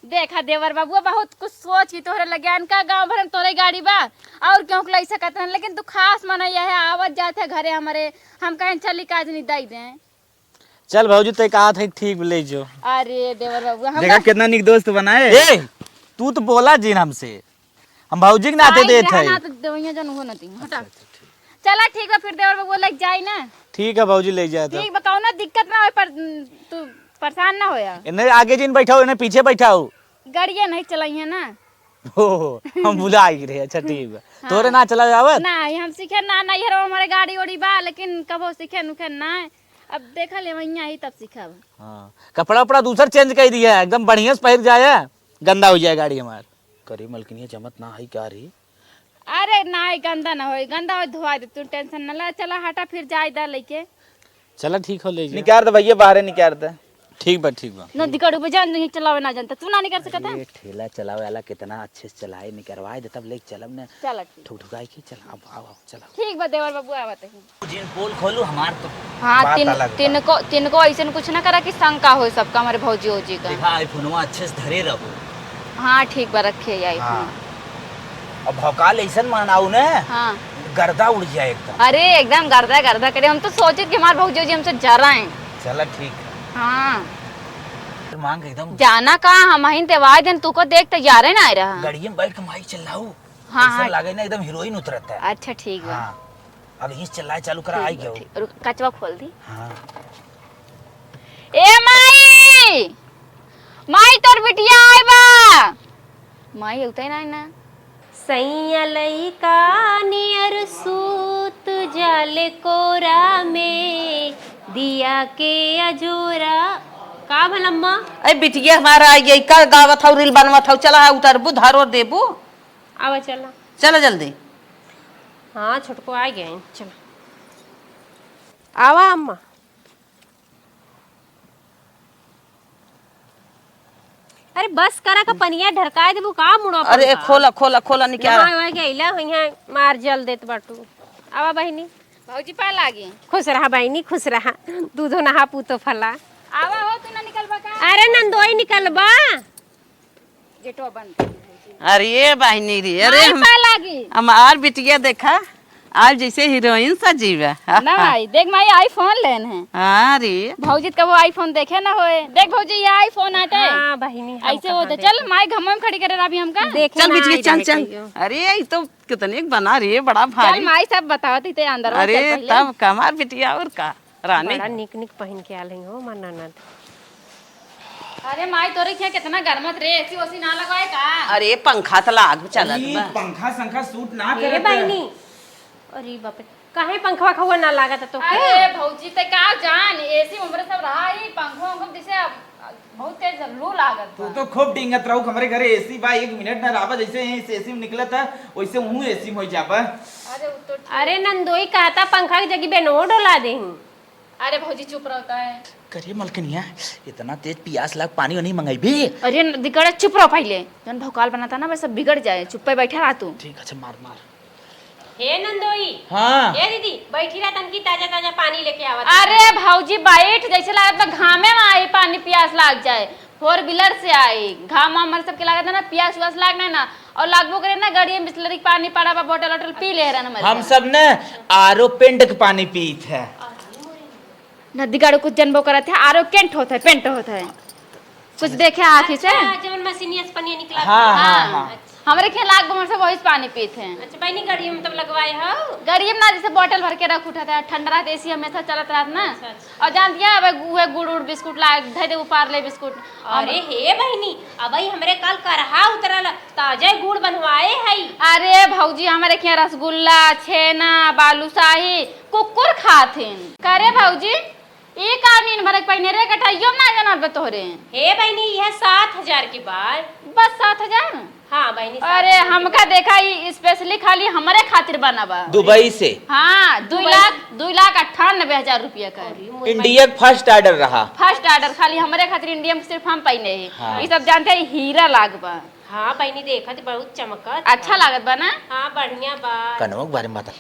देखा देवर बाबू, बहुत कुछ सोच के तोहरे लगे आन का, गाँव भर में तोरे गाड़ी बा, और क्यों के लई सकत हन, लेकिन तू खास मनई है, आवत जात है घरे हमरे, हम कहें चली काजनी दई दें। चल भौजी, ते कहा था ठीक ले जो। अरे देवर बाबू, हम देखा तो कितना निक दोस्त बनाए। ए, तू तो बोला जिन हमसे, हम भौजी के नाते आई देत रहा है। ना तो देवैया जन हो ना दी, हटा। अच्छा, अच्छा, ठीक। चला ठीक बा, फिर देवर बाबू लग जाई ना। ठीक है भौजी, ले जाए तो। ठीक बा, कौनो दिक्कत ना होए, पर तू परेशान ना होया। इन्हें आगे जिन बैठाओ, इन्हें पीछे बैठाओ। गाड़िया नहीं चलाई है ना। ओ, हम भुला गए रहे। अच्छा ठीक बा। हाँ। तोरे ना चलावे आवत? ना, हम सीखे ना, नैहर में हमारे गाड़ी ओड़ी बा, लेकिन कबो सीखे नुखे ना। अब देखा ले वहीं आई तब सीखब। हाँ, कपड़ा उपड़ा दूसर change कर दिया, एकदम बढ़िया से पहिर जाए, गंदा हो जाए गाड़ी हमार। करी मलकिनिया, जमत ना है का रे? अरे नाई, गंदा ना होई, गंदा होई धोआ दे, तू tension ना ला। चला हटा, फिर जाए दा लेके। चला ठीक हो, ले जा। निकार दे भैया, बाहरे निकार दे। ठीक बा, ठीक बा। नदी काटू बा, जान नहीं चलावे ना जानता, तू ना निकार सकत है? अरे ठेला चलावे वाला कितना अच्छे से चलाए, निकरवाए दे तब ले चलब ना। चला ठीक। ठुक ठुकाई के चला, अब आओ, आओ, चला। ठीक बा देवर बाबू, आवत है। जिन पोल खोलू हमार तो। हाँ, बात तीन, अलग बा। तीन को, तीन को ऐसन कुछ ना करा कि शंका हो सबका, हमारे भौजी ओजी का। देखा, iPhone-वा अच्छे से धरे रहो। हाँ, ठीक बा, रखे आई हाँ। Phone। अब भौकाल ऐसन मानाऊ ने, हाँ। गर्दा उड़ जाए एकदम। अरे, एकदम गर्दा, गर्दा करे। हम तो सोचित कि हमार भौजी ओजी हमसे जरा हैं। चला, ठीक है। हाँ। फिर मांग एकदम। जाना का, हम ही देवाई दिन तू को देख तैयार है ना आए रहा। गाड़िया में बैठ के माई चिल्लाऊ। हाँ, ऐसा हाँ। लागे ना एकदम हीरोइन उतरत है। अच्छा, ठीक बा। हाँ। अब यहीं से चिल्लाए चालू करा, ठीक आई बा, गयो। ठीक। रुक, कचवा खोल दी। हाँ। ए माई! माई, तोर बिटिया आए बा। माई, उतै ना, ना। सैया लइका नियर सूत जाले कोरा में, दिया के अजोरा। का भल अम्मा? अरे बिटिया हमारा आई गई, का गावत हौ, reel बनवत हौ, चला है उतरबू, धरो देबू। आवा चला। चला जल्दी। हाँ, छोटको आ गए, चला। आवा अम्मा। अरे बस करा का पनिया ढरकाए देबू का मुड़वा अरे पर का? खोला, खोला, खोला, निकाल। नहाए वहाए के अइला हुई है, मार जल देत बाटू। आवा बहिनी। भौजी पा लागी। खुश रहा बहिनी, खुश रहा। दूधो नहा पूतो फला। आवा हो, तू ना निकलबा का? अरे नंदोई निकलबा। जेठवा बन गई। अरे ये बहिनी रे, अरे माई हम, पा लागी। हमार बिटिया देखा, आज जैसे हीरोइन सजीवा। ना माई, देख माई, iPhone लेन है। हाँ रे। भौजी त कबो iPhone देखे ना होए। देख भौजी, ये iPhone आटे। हाँ बहिनी, हम ऐसे कहाँ होते। देखे? चल माई, घमवा में खड़ी करे रहा अभी हमका। देखे चल ना बिटिया, आई चल, रहे चल। कहियो। अरे ये तो कितने बना रे, बड़ा चल भारी। माई, सब बतावत ही ते अंदर, अरे चल पहले। तब का हमार बिटिया और का। रानी। बड़ा निक निक पहिन के आल हई हो, हमार ननद। अरे माई, तोरे खिया कितना गरमत रे, AC ओसी ना लगवाए का? अरे पंखा त लाग चलत ई बा। पंखा संखा suit ना ए करत है। बहिनी, अरे बाप रे, काहे पंखवा खवा ना लागत है तोके? अरे भौजी, ते का जान, AC में हमरे सब रहा ही, पंखवा उंखवा जैसे अब बहुत तेज लू लागत तू बा। तो खूब डींगत रहू, हमरे घरे एसी बा, एक मिनट ना रहबा, जैसे यहीं से एसी में निकलत है, वैसे वहूँ एसी में हो जाबा। अरे, उ तो ठीक। अरे नंदोई, कहता पंखा के जगह बेनो डोला देही। अरे भौजी, चुप रहता है। करे मलकिनिया, इतना तेज पियास लाग, पानी वानी मंगाइबे? अरे न-, दिकड़ा, चुप रहो पहले। जौन भौकाल बनाता ना, वैसे बिगड़ जाए, चुप्पे बैठा रहा तू। ठीक, अच्छा, मार, मार। हे नंदोई। हाँ। ए दीदी, बैठी रह, तनकी ताजा ताजा पानी लेके आवत। अरे भौजी, बैठ, जैसे लागत बा घामे में आई, पानी पियास लाग जाए, फोर व्हीलर से आई। घाम वाम हमारे सबके लागत है ना, पियास उआस लाग ना, ना। और लागबो करे ना, गाड़ी में बिसलरी के पानी पड़ा बा, बोतल वोटल पी ले रहन हमारे हम साथ। सब ने आर ओ पेंट के पानी पीत है। नदी गाड़ू कुछ जनबो करत है, आर ओ केंट होत है, पेंट होत है। कुछ देखे आँखी से? अच्छा, जवन मशीनिया से पनिया निकला हाँ, था। हाँ, हाँ। हमरे खेल आग बमर से वही से पानी पीत हैं। अच्छा, बहनी, गाड़ी में तब लगवाए हो? गाड़ी में ना, जैसे बोतल भर के रख उठा था, ठंडा रहत, एसी हमेशा चलत रहत ना। अच्छा, अच्छा। और जानती है, अब उहे गुड़ उड़ बिस्कुट ला धे दे, उ पार्ले बिस्कुट। अरे हे बहनी, अबही हमरे काल करहा उतरल, ताजे गुड़ बनवाए हई। अरे भौजी, हमरे के यहाँ रसगुल्ला, छेना, बालूशाही, कुकुर खाथिन। करे भौजी, ई का नीन भरक पहिने रे, गटाइयो में ना जाना बे तोहरे। हे बहिनी, यह सात हजार के बाय। बस सात हजार? हाँ बहिनी, अरे सात हजार के हमका बाय। देखा, ई specially खाली हमरे खातिर बना बा। दुबई से? हाँ, दुई दुबई लाख, से। दुई लाख अट्ठानबे हजार रुपया का। अरे मोर इंडिया के first order रहा। First order खाली हमरे खातिर इंडिया में सिर्फ हम पहिने ही। हाँ। ई सब जानते हैं, हीरा लाग बा। हाँ बहिनी, देखत बहुत चमकत अच्छा बा। लागत बा ना? हाँ, बढ़िया बा। कनवा के बारे में बता।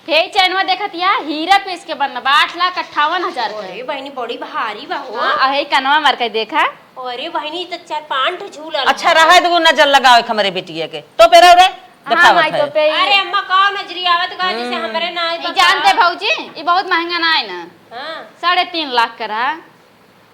हे चैनवा देखत या, हीरा पीस के बनल बा, आठ लाख अट्ठावन हजार के। अरे बहिनी, बड़ी भारी बा हो। हाँ, अहे कनवा मार के देखा। अरे बहिनी, ई तो चार पाँच ठो झूला अच्छा, लगा। रहे दो नजर लगावे के हमरे बिटिया के। तो पे रहो रे, हाँ, देखावत माई, है। तो पे ही। अरे अम्मा, का नजरी आवत का, जैसे हम्म। हमरे ना ई बता। जानते भौजी, ई बहुत महंगा ना है ना। हाँ। साढ़े तीन लाख का रहा।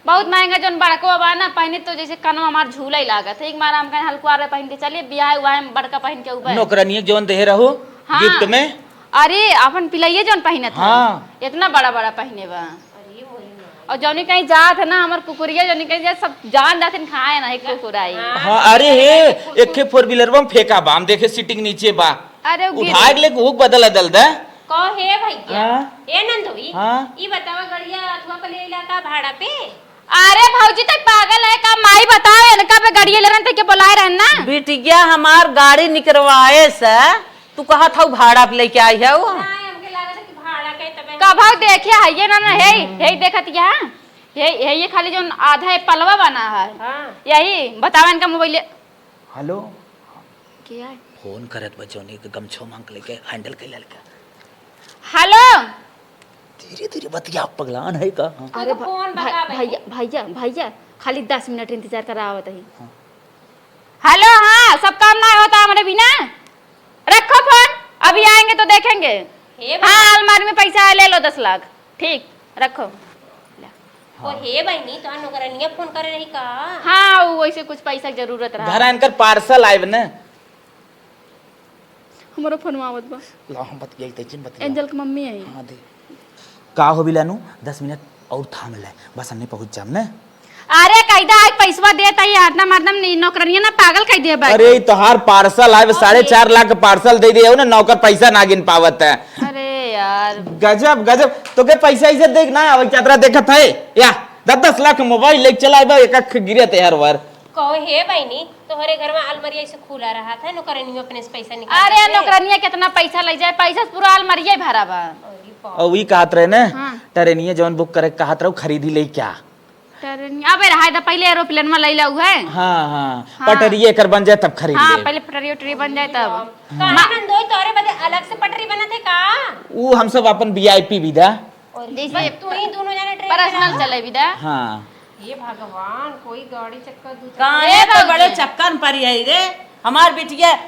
बहुत महंगा, जौन बड़को बा ना, पहिने तो जैसे कनवा हमार झूला ही लागत है। एक बार हम कहें हल्कुआ रे पहिन के चलिए, बियाह उआह में बड़का पहिन के उबे। नौकरनिया के जौन देहे रहू हाँ। Gift में। अरे, अपन पिलैये जौन पहिनत है, हाँ। इतना बड़ा बड़ा पहिने बा। अरे, मोरी माँ। और जौनी कहीं जात है ना, हमार कुकुरिया जौनी कहीं जात, सब जान जात हैं, खाए ना, एक कुकुर आई। हाँ, हाँ, अरे हे, एक ठे four wheeler में फेंका बा, हम देखे sitting नीचे बा। अरे, उ गिर उठाए के लेके हुक बदल बदल दे। कहो हे भैया, हाँ? ए नंदोई, हाँ? ई बतावा गड़िया अथवा पे ले अइला का भाड़ा पे? अरे भौजी, तै पागल है का? माई बताओ, इनका पे गड़िया ले रहन, तै के बुलाए रहन ना? बिटिया हमार गाड़ी निकरवाए से, तू कहत हऊ भाड़ा पे लेके आई है वो? ना, हमके लागत है कि भाड़ा के तबे कभौ देखे है ये ना, ना, हे, हम्म। हे देखत यहाँ, हे, हे ये खाली जौन आधा है पलवा बना है। हाँ। यही बतावा इनका मोबाइल। हेलो। के आए? फोन करत बा जौनी के गमछो मांग के लेके हैंडल कइले लड़का। हेलो। धीरे धीरे बतिया, पगलान है का? हाँ। अरे तो भा-, फोन भा-, बता बे। भैया, भैया, भैया, खाली दस मिनट इंतजार करा, आवत ही। हाँ। हेलो, हाँ, सब काम ना होता हमरे बिना। रखो फोन, अभी आएंगे तो देखेंगे। हे हाँ, भगवान। अलमारी में पैसा है, ले लो दस लाख। ठीक, रखो। ओ हे बहिनी, तोहार नौकरनिया फोन करे रही का? हाँ, वो वैसे कुछ पैसा के जरूरत रहा। घर इनकर पार्सल आइब न। हमरो फोनवा आवत बा। ला, हम बतियाई, तै चिन बतिया। एंजल के मम्मी आई। हाँ, दे। का हो बिलानू, दस मिनट और थाम ले, बस हमने पहुँच जाम न। अरे, कह दे, आज पैसवा देत ही, हरदम, हरदम नी-, नौकरनिया ना पागल कह दे बा। अरे, ई तोहार पार्सल आइब, ओके। साढ़े चार लाख के पार्सल दे दे, हो ना, नौकर पैसा ना गिन पावत है। अरे यार। गजब, गजब, तोके पैसा इसे देख ना आवे, चादरा देखत है, या, दस दस लाख मोबाइल लेके चला बा, एक अख गिरत है हर बार। कहो, हे बहिनी, तोहरे घर में अलमारी ऐसे खुला रहा था, नौकरनियों अपने से पैसा निकाल अरे, लेते। नौकरनिया कितना पैसा ले जाए, पैसा से पूरा अलमारिया ही भरा बा। अरे बाप। और वही कहत रहे ना, हाँ। ट्रेनिया जौन बुक करे कहत रहो, खरीदी ले क्या? ट्रेनिया, अबे रहा था, पहले एरोप्लेन में ले लाऊ है। हाँ, हाँ, हाँ। पटरिया एकर बन जाए तब खरीद हाँ, लेब। पहले पटरी उटरी बन जाए तब। हाँ। काहे नंदोई, तोहरे बदे अलग से पटरी बनत है का? ऊ हम सब अपन वी आई पी विदा। और जैसे बस तू ही दोनों जने ट्रेन में पर्सनल रहो। चले विदा। हाँ। हे भगवान, कोई गाड़ी चक्कर दू चक्कर। काहे ए तो भौजी। बड़े चक्कर में पड़ी है रे। हमार बिटिया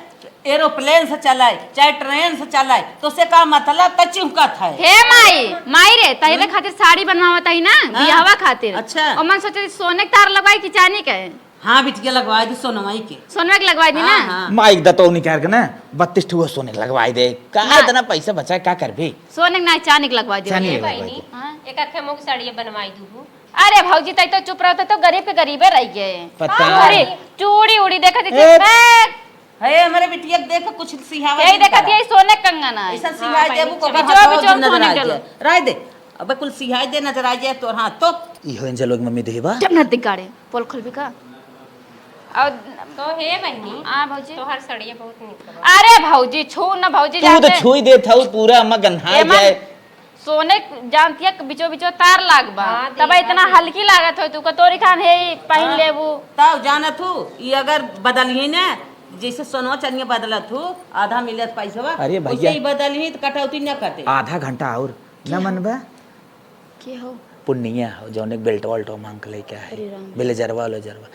एरोप्लेन से चलाए, चाहे ट्रेन से चलाए, तो से का मतलब? त चिहुकत है। हे माई, माई रे, तहिरे हम्म। खातिर साड़ी बनवावत ही ना, हाँ। बियाहवा खातिर। अच्छा। और मन सोचे सोने के तार लगवाई कि चांदी के? हाँ बिटिया, लगवाई दी सोनवाई के। सोनवा के लगवाई दी हाँ, ना? हाँ। माई के दतौ निकाल के ना बत्तीस ठो सोने के लगवाई दे। का ना। इतना पैसा बचाए, का करबे? सोने के ना, चांदी के लगवाई दे। चांदी के ए लगवाई बहिनी, दे। हाँ। एक आखे मुँह साड़िया बनवाई दू। अरे भौजी, तै तो चुप रहते तो गरीब के गरीबे रह गए। पता हाँ, नहीं। अरे, चूड़ी उड़ी देखत ए! हे, हमरे बिटिया के देख, कुछ सिहावा यही जिन देखत करा। यही सोने कंगन है। ऐसा हाँ, सिहाई भाई, देबू को चलो। कहा बिचवा तो बिचवा जिन नजर सोने आ के जाए। लो। राय दे, अबे कुल सिहाई दे नजर आ जाए तोर हाथ तो। इहो एंजलो के मम्मी देही बा। जब न दिगाड़े, पोल खोलबी का? और तो हे बहिनी, हाँ भौजी। तोहर सड़िया बहुत निक बा। अरे भौजी, छू न भौजी, तू तो जानते छुई देत हऊ, पूरा अम्मा गन्हाई ए, मन जाए। सोने जानतिया के बिचो बिचो तार लाग बा, हाँ, तब देखा इतना दे। हल्की लागत हो तू, कतोरी खान हे पहन हाँ। लेबू। तब जानत हूँ, ई अगर बदलही ने, जैसे सोनवा चनिया बदलत हूँ, आधा मिलत पैसवा, अरे भैया। वैसे ही बदलही तो कटौती न कटे। आधा घंटा और न के हो? मनबा? के हो? पुनिया हो, जौन एक बेल्ट वाल्ट मांग के लेके आए। अरे राम। ब्लेजरवा, ब्लेजरवा।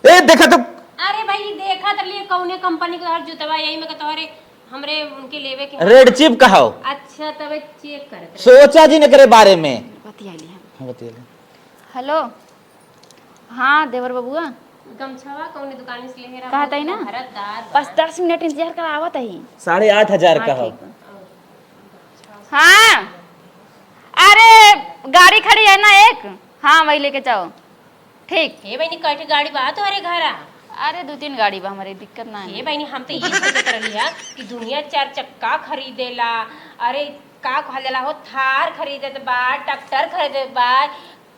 ए, देखा तो। अरे भाई, देखा तो लिए कौने कंपनी के तोहर जूतवा, यही में के तोहरे, हमरे उनके लेवे के। रेड चिप का हो? अच्छा, तबे चेक करत रहे। सोचा जिन एकरे बारे में। बतिया ली हम। हाँ, बतिया ली। हेलो। हाँ, देवर बबुआ। गमछवा कौने दुकान से लेहे रहा? कहत हई ना? भरतदार बा। बस दस मिनट इंतजार कर, आवत हई। साढ़े आठ हजार हाँ, का हो। ठीक बा। हाँ, अरे गाड़ी खड़ी है ना एक, हाँ वही लेके जाओ। ठीक। हे बहिनी, कई ठे गाड़ी बा तोहरे घरा? अरे दो तीन गाड़ी बा, हमरे दिक्कत ना हे है। बहिनी, हम तो ये सोचत रहली है कि दुनिया चार चक्का खरीदेला, अरे का कहल जाला हो, थार खरीदत बा, ट्रैक्टर खरीदत बा,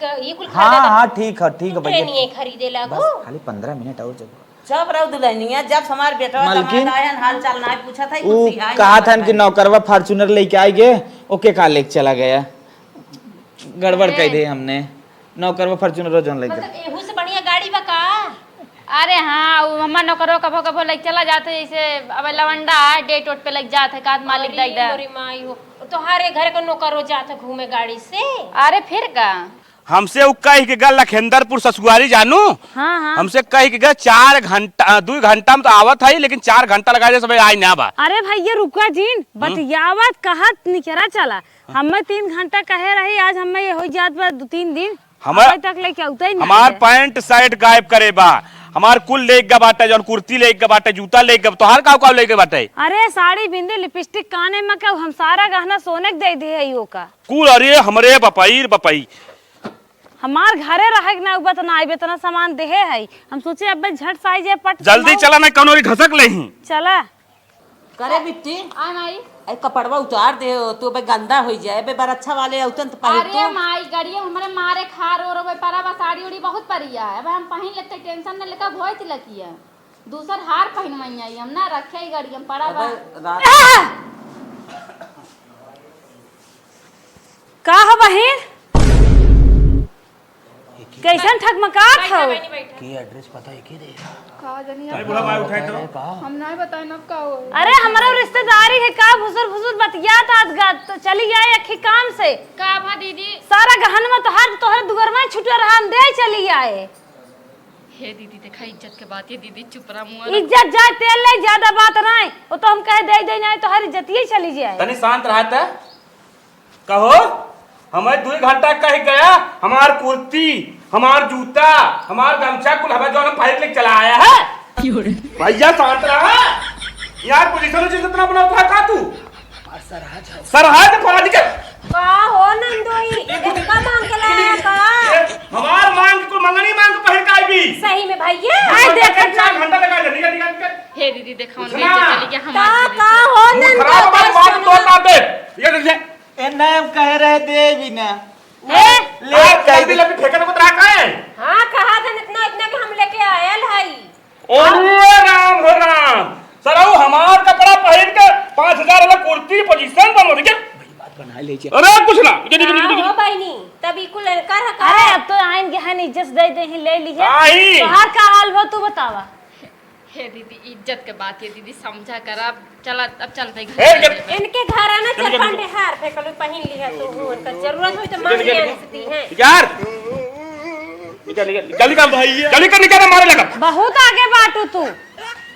क-, ई कुल हाँ, खरीदत हाँ, ठीक है, ठीक है तू भैया। ट्रेनिये खरीदे लागू। बस खाली पन्द्रह मिनट और जब चुप रहो दुल्हनिया, जब हमार बेटवा मालकिन, कमात आयन, हाल चाल ना पूछत है, ऊ कुछ सिखाई कहत ना हन कि बताई। नौकरवा Fortuner लेके आई गे, ओके का लेके चला गया? गड़बड़ ए। कह दे हमने, नौकरवा Fortuner जौन लेके। मतलब एहू से बढ़िया गाड़ी बा का? अरे हाँ, ऊ हमार नौकरवा कभो कभो लेके चला जात है, जैसे अब लवंडा है, डेट वोट पे लेके जात है, कहत मालिक अरे दे दे। मोरी माई हो, तोहारे घर के नौकरो जात है घूमे गाड़ी से? अरे फिर का? हमसे उ कहि के गए लखेंदरपुर ससुआरी जानू। हाँ, हाँ। हमसे कहि के गए चार घंटा, दुइ घंटा में तो आवत है, लेकिन चार घंटा लगा दे, सब आई ना बा। अरे भैया रुका जिन, हम्म। बतियावत कहत निकरा चला। हाँ। हमें तीन घंटा कहे रही, आज हमें ये हो जात बा दो तीन दिन। हमें अबे तक लेके अउते ही ना हमार है। पैंट शर्ट गायब करे बा, हमार कुल लेके गए बाटे, जौन कुर्ती लेके गए बाटे, जूता लेके गए, तोहार का का लेके बाटे? अरे साड़ी, बिंदी, लिपस्टिक, काने में का हम सारा गहना सोने के दे दे है यो का। कुल अरे हमरे बपई रे बपई। हमार घरे रहे के ना, उ बत ना आइबे, इतना सामान देहे है। हम सोचे अबे झट से आई जाए, पट से जल्दी लाओ। चला, ना कौनो री घसक लेही। चला। करे बिट्टी, आय माई। ए कपड़वा उतार दे, तू अबे गंदा होई जाए, अबे बार अच्छा वाले अउतन त पहिर अरे तू। माई, गड़िया हमरे मारे खा रो रो, बे परा बा, साड़ी उड़ी बहुत परिया है, अब हम पहिन लेते, टेंशन न लेकर भोए तिलकिया। दूसर हार पहिनवइया, हम ना रखे ई गड़िया में पड़ा बा। अबे रात का हो बहिन? कैसन ठकमकात हो? बैठा, बैठा। की एड्रेस पता है की रे? का जानी अरे आप। बुढ़ा भाई उठाए तो। का? हम नहीं बताए ना का हो। अरे हमारा रिश्तेदारी है का, भुसुर भुसुर बतियात आत गा, तो चली आए अखी काम से। का भा दीदी? सारा गहनवा तोहार, तोहरे दुअरवा छुटा रहा, हम दे चली आए। हे दीदी, देखा इज्जत के बात, ये दीदी चुप रहा, मुआ ना। इज्जत जाए, तेल ले, ज्यादा बात नाय। वो तो हम कहे दे, दे नाय, तो हर इज्जत यही चली जाए। तनी शांत रहा था। कहो, हमें दो घंटा कह गया, हमार कुर्ती, हमार जूता, हमार गमछा कुल हमें जो हम पहिर ले चला आया है। क्यों रे? भैया शांत रहा। यार पोजीशन उजीशन इतना बनाता है का तू? सरहज तो पढ़ा लिखे। का हो नंदोई, इतना मांग के लाया का? ए, हमार मांग को मंगनी मांग को पहिर का भी। सही में भैया। आई देख चार घंटा लगा दे, निकल, निकल, निकल। हे दीदी, देखा उनके सुना। इज्जत चली गया, का, हमार दीदी का से। हो तू नंदोई, खराब बात, बात सुना। तो बात दे। ये दे। ए, नाम कह रहे देवी ना। ए? ले आज कह लंबी दे। लंबी फेंकने को तरा का है? हाँ, कहा था इतना, इतना के हम लेके आयल हई। अरे राम हो राम, सरऊ हमार कपड़ा पहिर के पाँच हजार वाला कुर्ती पोजीशन बनवा दे क्या? बड़ी बात बना ले जे। अरे कुछ ना, निकल, निकल, निकल, हाँ, निकल। हो बहिनी, तब ई कुल एनकर ह का? अरे अब तो आइन के हन इज्जत दे दे ही ले लिए। आई। तोहार का हाल हो तू बतावा। हे दीदी, इज्जत के बात है दीदी, समझा कर। अब चला, अब चलते घर ए, चलते। इनके घर आना से निकल, निकल। फंडे हार फेंकल पहिन लिया तू, उनका जरूरत हो तो मांग निकल, लिया निकल। से दी है। यार, निकल, निकल, जल्दी कर, भैया। जल्दी कर, निकल, मारे लगा। बहुत आगे बाटू तू।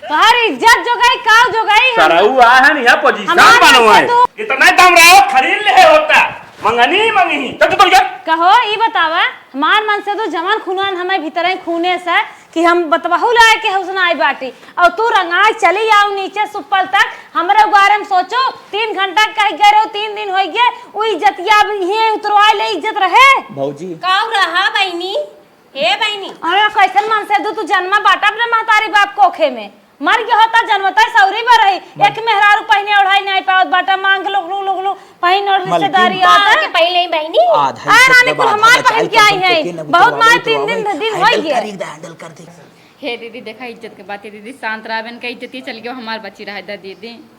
तोहर इज्जत जो गई, काव जो गई, हम सरऊ आ है ना, यहाँ पोजीशन हमार बनवा है। से तू इतना दम रहो, खरीद ले होता। मंगनी, मंगनी। चल, चल, चल, चल। कहो, ई बतावा, हमार मन से तू जवान खुनवान हमें भीतर ही खूने से कि हम बतबहू लाए के हुसन आई बाटी, और तू रंगाई चली आओ नीचे सुप्पल तक, हमरे बारे में सोचो। तीन घंटा कह गए रहो, तीन दिन हो गए, वो इज्जतिया अब यहीं उतरवाए ले इज्जत रहे। भौजी। काव रहा बहिनी? हे बहिनी। अरे कैसन मन से दू तू जन्मा बाटा अपने महतारी बाप कोखे में, मर गया होता, जनवता सौरी बा रही। मल- एक मेहरारू पहिने ओढ़ाई नाहीं पावत बाटा, मांग लोग, लोग, लोग, लोग, पहिन ओढ़ मलकिन। रिश्तेदारी मांग आता। के पहिले ही बहिनी। आधा आ, इज्जत रानी कुल दबा, हमार आधा पहिन बचाई के आई तुमको हैं। के न बहुत बुझवावे मार तो तीन आवे। दिन, दिन handle होई गए। कर, एकदम handle कर दे। हे दीदी, देखा इज्जत के बात है दीदी, शांत रहा, बहन का इज्जत ही चल गया, हमार बची रहा है दीदी।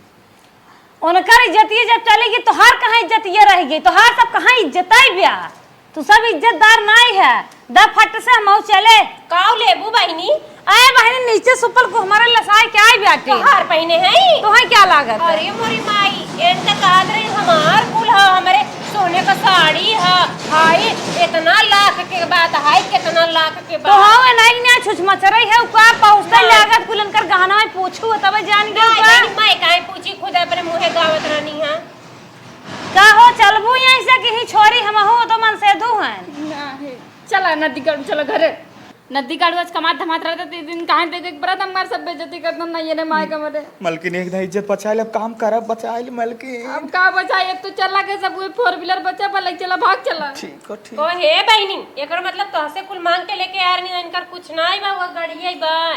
उनकर इज्जतिये जब चलेगी, तोहार कहाँ इज्जतिये रह गई? तोहार सब कहाँ इज्जतै ब्या? तू सब इज्जतदार नाई है। द फट से हमहू चले। काऊ लेबू बहिनी? अरे बहिनी, नीचे सुपल को हमारे लसाए के आई ब्याटे। तोहार पहिने है? तोहे क्या लागत है? अरे मोरी माई, एन त कहत रही हमार कुल ह, हमरे सोने का साड़ी ह, हाय, इतना लाख के बात, हाय, कितना लाख के तो बात। हाँ, नाई ने छुछ मचरई है, उका पहुँचते हाँ। लागत कुल इनकर गहना में पूछू, तब जान गए नहीं, उका। नहीं, मैं काहे पूछी, खुद अपने मुँहे गावत रहनी है। का हो, चलबू यहीं से कि ही छोरी, हमहू तो मन से दू हैं। नाही, चला नदी काटू, चला घरे। नदी काटू आज कमात धमात रहते, तीन दिन कहाँ देखे के पड़त, हमार सब बेइज्जती करता ना, ये ने माय का मरे। मलकिन, एक दा इज्जत बचाए ले, अब काम करब, बचाए ले, मलकिन। अब का बचाए, एक तो चला के सब हुए, four wheeler बचा, पर लग चला, भाग चला। ठीक हो, ठीक। ओ हे बहिनी, एकर मतलब तोहसे कुल मांग के लेके आ रही, इनकर कुछ ना आई बा, वो गड़िया ही बा।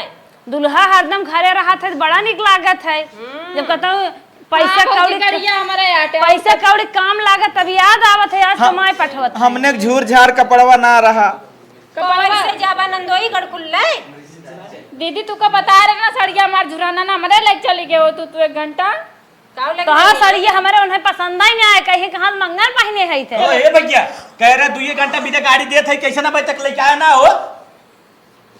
दुल्हा हरदम घरे रहत है, बड़ा निक लागत है। हम्म। जब कहता हूँ, पैसा हाँ, भौजी, कौड़ी, करिया हमारे आटे। पैसा कौड़ी काम लागत, तब याद आवत है, आज हाँ, कमाए पठवत है। हमने झूर झार कपड़वा ना रहा। कपड़वा से जाबा नंदोई गड़कुल्ले। दीदी, तू का बता रहे ना, सड़िया हमार झुराना ना, हमरे ले चली गए हो तू, तू एक घंटा। काऊ लगे तो हाँ, सड़िया हमारे उन्हें पसंद ही नहीं आए, कहीं कहाँ मंगल पहिने है थे। ओ, ए भैया, कह रहे दुइये घंटा बीते गाड़ी देत है, कैसे ना बजे तक लेके आया ना हो?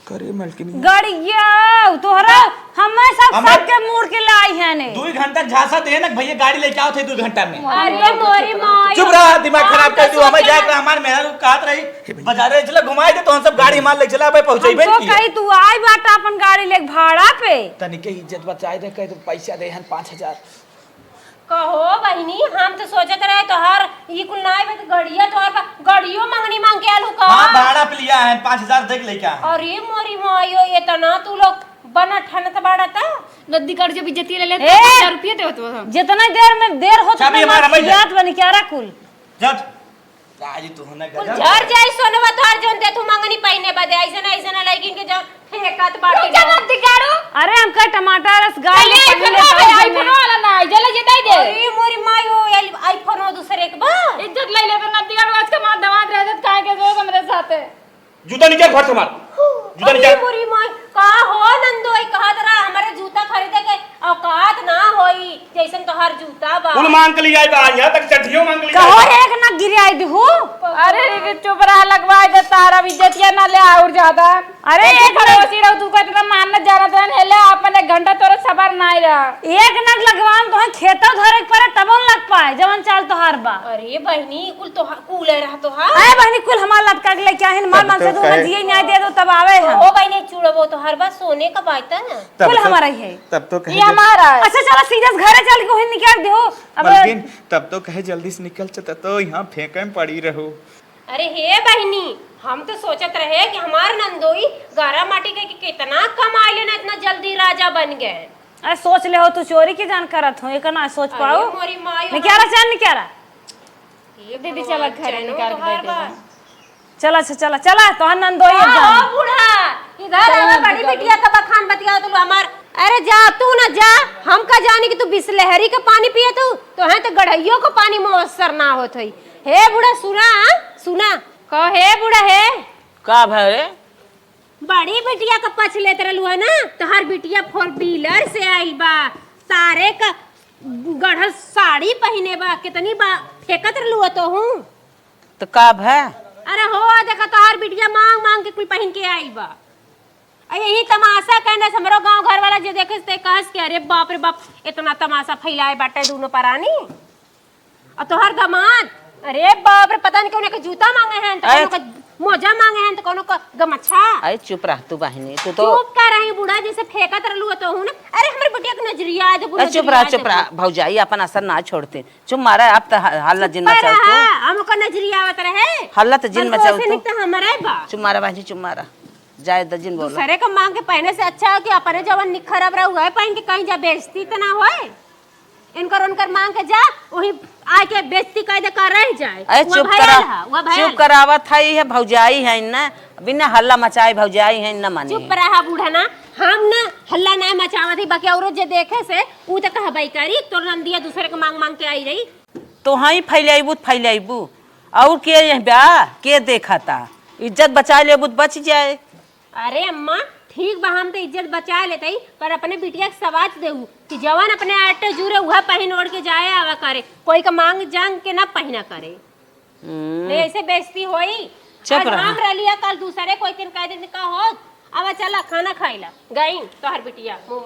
करे मलकिनी। गड़िया, तोहरा, हमें सब, हमें सबके मूड़ के लाई है ने। दुई घंटा झांसा दे ना भैया, गाड़ी लेके आओ थे दुई घंटा में। अरे मोरी माई। चुप रहा, दिमाग खराब कर दियो, हमें जाए के हमार मेहरारू कहत रही, बाजारे चला घुमाए दे, तो हम सब गाड़ी मार ले चला, भाई पहुंचेबे हमको नहीं किया। कही तू आई बाटा अपन गाड़ी लेके भाड़ा पे। तनिके इज्जत बचाए दे, कहे तो पैसा दे हन पाँच हजार। कहो बहिनी, हम तो सोचत रहे तोहार ई कुल नाई बा, गड़िया तोहार बा, गड़ियो मंगनी मांग के आलू का? हाँ, भाड़ा पे लिया है, पाँच हजार दे के लेके आए हैं। अरे मोरी मायो, इतना तू लोग बना ठनत बाड़ा ता? नदी काट जब इज्जतिया ले लेते, ए! पाँच हजार रुपया देवत बा हम। जितना देर में देर होत चाबी उतना हमार हमें दे। खियात बनी क्या रा कुल? जट। आज तू होना कुल गजब। झर जाई सोनवा तोहार जौन दे तू मंगनी पहिने बदे, ऐसे ना, ऐसे ना लइकिन के जौन फेंकत बाटे। रुक जा, नदी काटू। अरे, हमका टमाटर रस गाय चले, में पहले iPhone वाला, तो iPhone वाला ना, चले, ये दे दे। अरे, मोरी माई हो, आई-, iPhone हो दूसरे के बा। इज्जत ले ले, तो नदी काटू, आज के मार दमाद रह जात, काहे के जो हमरे साथे। जूता निकाल, फट से मार। जूता अरे, निकाल। मोरी माई, का हो नंदोई, कहत रहा, हमरे जूता खरीदे के औकात ना होई, जैसन तोहार जूता बा। कुल मांग के लिए आई बा, यहाँ तक चड्ढियो मांग के लिए कहो आई बा। रे, एक ना गिरे आई दिहू। अरे रे, चुप रहा, लगवाए दे तारा, अब इज्जतिया ना ले और ज्यादा। अरे, एक एक ना पड़ोसी रहो, तू को इतना मानत जानत रहन, हेले अपन एक घंटा तोरे सबर ना आई रहा। एक नग लगवान तो खेतौ धरे के पड़े, तबो न लग पाए, जवन चाल तोहार बा। अरे बहिनी, कुल तो कूलर रहा तो हा। अरे बहिनी, कुल हमार लटका के लेके आहिन, मार तब मन से तो तू हमें कहे जिए न्याय दे दो, तब आवे हम। ओ बहिनी, चूड़बो तोहार बा, सोने का बात है ना। तब कुल तो, हमारा ही है। तब तो कहे ये जल- हमारा है। अच्छा, चलो सीधा घरे चल के वही निकाल दो। अब मलकिन, तब तो कहे जल्दी से निकल चल, तब तो यहाँ फेंके में पड़ी रहू। अरे हे बहिनी, हम तो सोचत रहे कि हमार नंदोई गारा माटी के, कि कितना कमाई लेना, इतना जल्दी राजा बन गए। अरे सोच ले हो, तू चोरी की जान करत हो, एक ना सोच अरे पाओ। मोरी माई, निकारा हम चान निकारा। ये दीदी, चला भगवान, घरे चैनो निकाल के तोहार दे दे। बा। चला, अच्छा, चला, चला, तोहार नंदोई हाँ, जान। हो बूढ़ा, इधर चला आवा, नंदोई बड़ी जान। बिटिया का बखान बतियाओ तू हमार। अरे जा, तू ना जा, हम का जानी कि तू बिसलहरी का पानी पिए तू, तो है तो गढ़इयो का पानी मौसर ना होत होई। हे बूढ़ा, सुना, सुना। कहो, हे बूढ़ा, हे। का भय रे? बड़ी बिटिया का पछ लेत रहलू है ना, तोहार बिटिया four wheeler से आइल बा, सारे का गढ़ल साड़ी पहिने बा, कितनी बा फेंकत रहलू है तोहू। तो का भय? अरे हो, देखा तोहार बिटिया मांग मांग के कुल पहिन के आइल बा। आ यही तमाशा कहने से हमरो गांव घर वाला जे देखे से कहस कि अरे बाप रे बाप, इतना तमाशा फैलाए बाटे दोनों परानी। और तोहर दामाद, अरे बाप रे, पता नहीं कौन के जूता मांगे हैं, तो अरे कौन का मोजा मांगे हैं, तो कौन का गमछा। अरे चुप रह तू बहिनी, तू तो चुप का रही बूढ़ा, जैसे फेंकत रहलू तो हूँ ना। अरे हमरे बिटिया के नजरिया आ जब अरे चुप रह, नजरिया आ चुप जब। रह, भौजाई अपन असर ना छोड़ते। चुप मारा, आप तो ह-, हल्ला जिन चुप मचाओ रहा, तू। हम ओकर नजरिया आवत रहे। हल्ला तो जिन हम तो मचाओ ऐसे तू। नहीं तो हमारे बा। चुप मारा बहिनी, चुप मारा। जाए द जिन बोला। दूसरे का मांग के पहने से अच्छा हो कि अपने जवन निखरब रह, उहे पहन के कहीं जा, बेइज्जती तो ना होए। इनकर उनकर मांग के जा, वही आके बेइज्जती कर दे कर रह जाए। अरे वो चुप भयल करा, हा, वो भयल चुप हा। करावत है, ये भौजाई है ना, बिना हल्ला मचाए भौजाई है ना माने। चुप रहा बूढ़ा ना, हम ना हल्ला ना मचावत है। बाकी औरत जे देखे से, ऊ तो कहबई करी, तोर नंदिया दूसरे के मांग मांग के आई रही। तो हाँ ही फैलाइबू, फैलाइबू। और के यह बा, के देखा था? इज्जत बचा लेबू तो बच जाए। अरे अम्मा, ठीक बा, हम तो इज्जत बचा लेते ही, पर अपने बिटिया के सवाच देहू कि जवन अपने आटे जुरे उहे पहिन ओढ़ के जाए आवा करे, कोई का मांग जांग के ना पहिना करे। हम्म। नहीं, ऐसे बेइज्जती होई। चुप आज रहा। हम रहलिया, कल दूसरे कोई दिन कह दिन का होत। अब चला खाना खाइला। गई तोहर बिटिया मुंह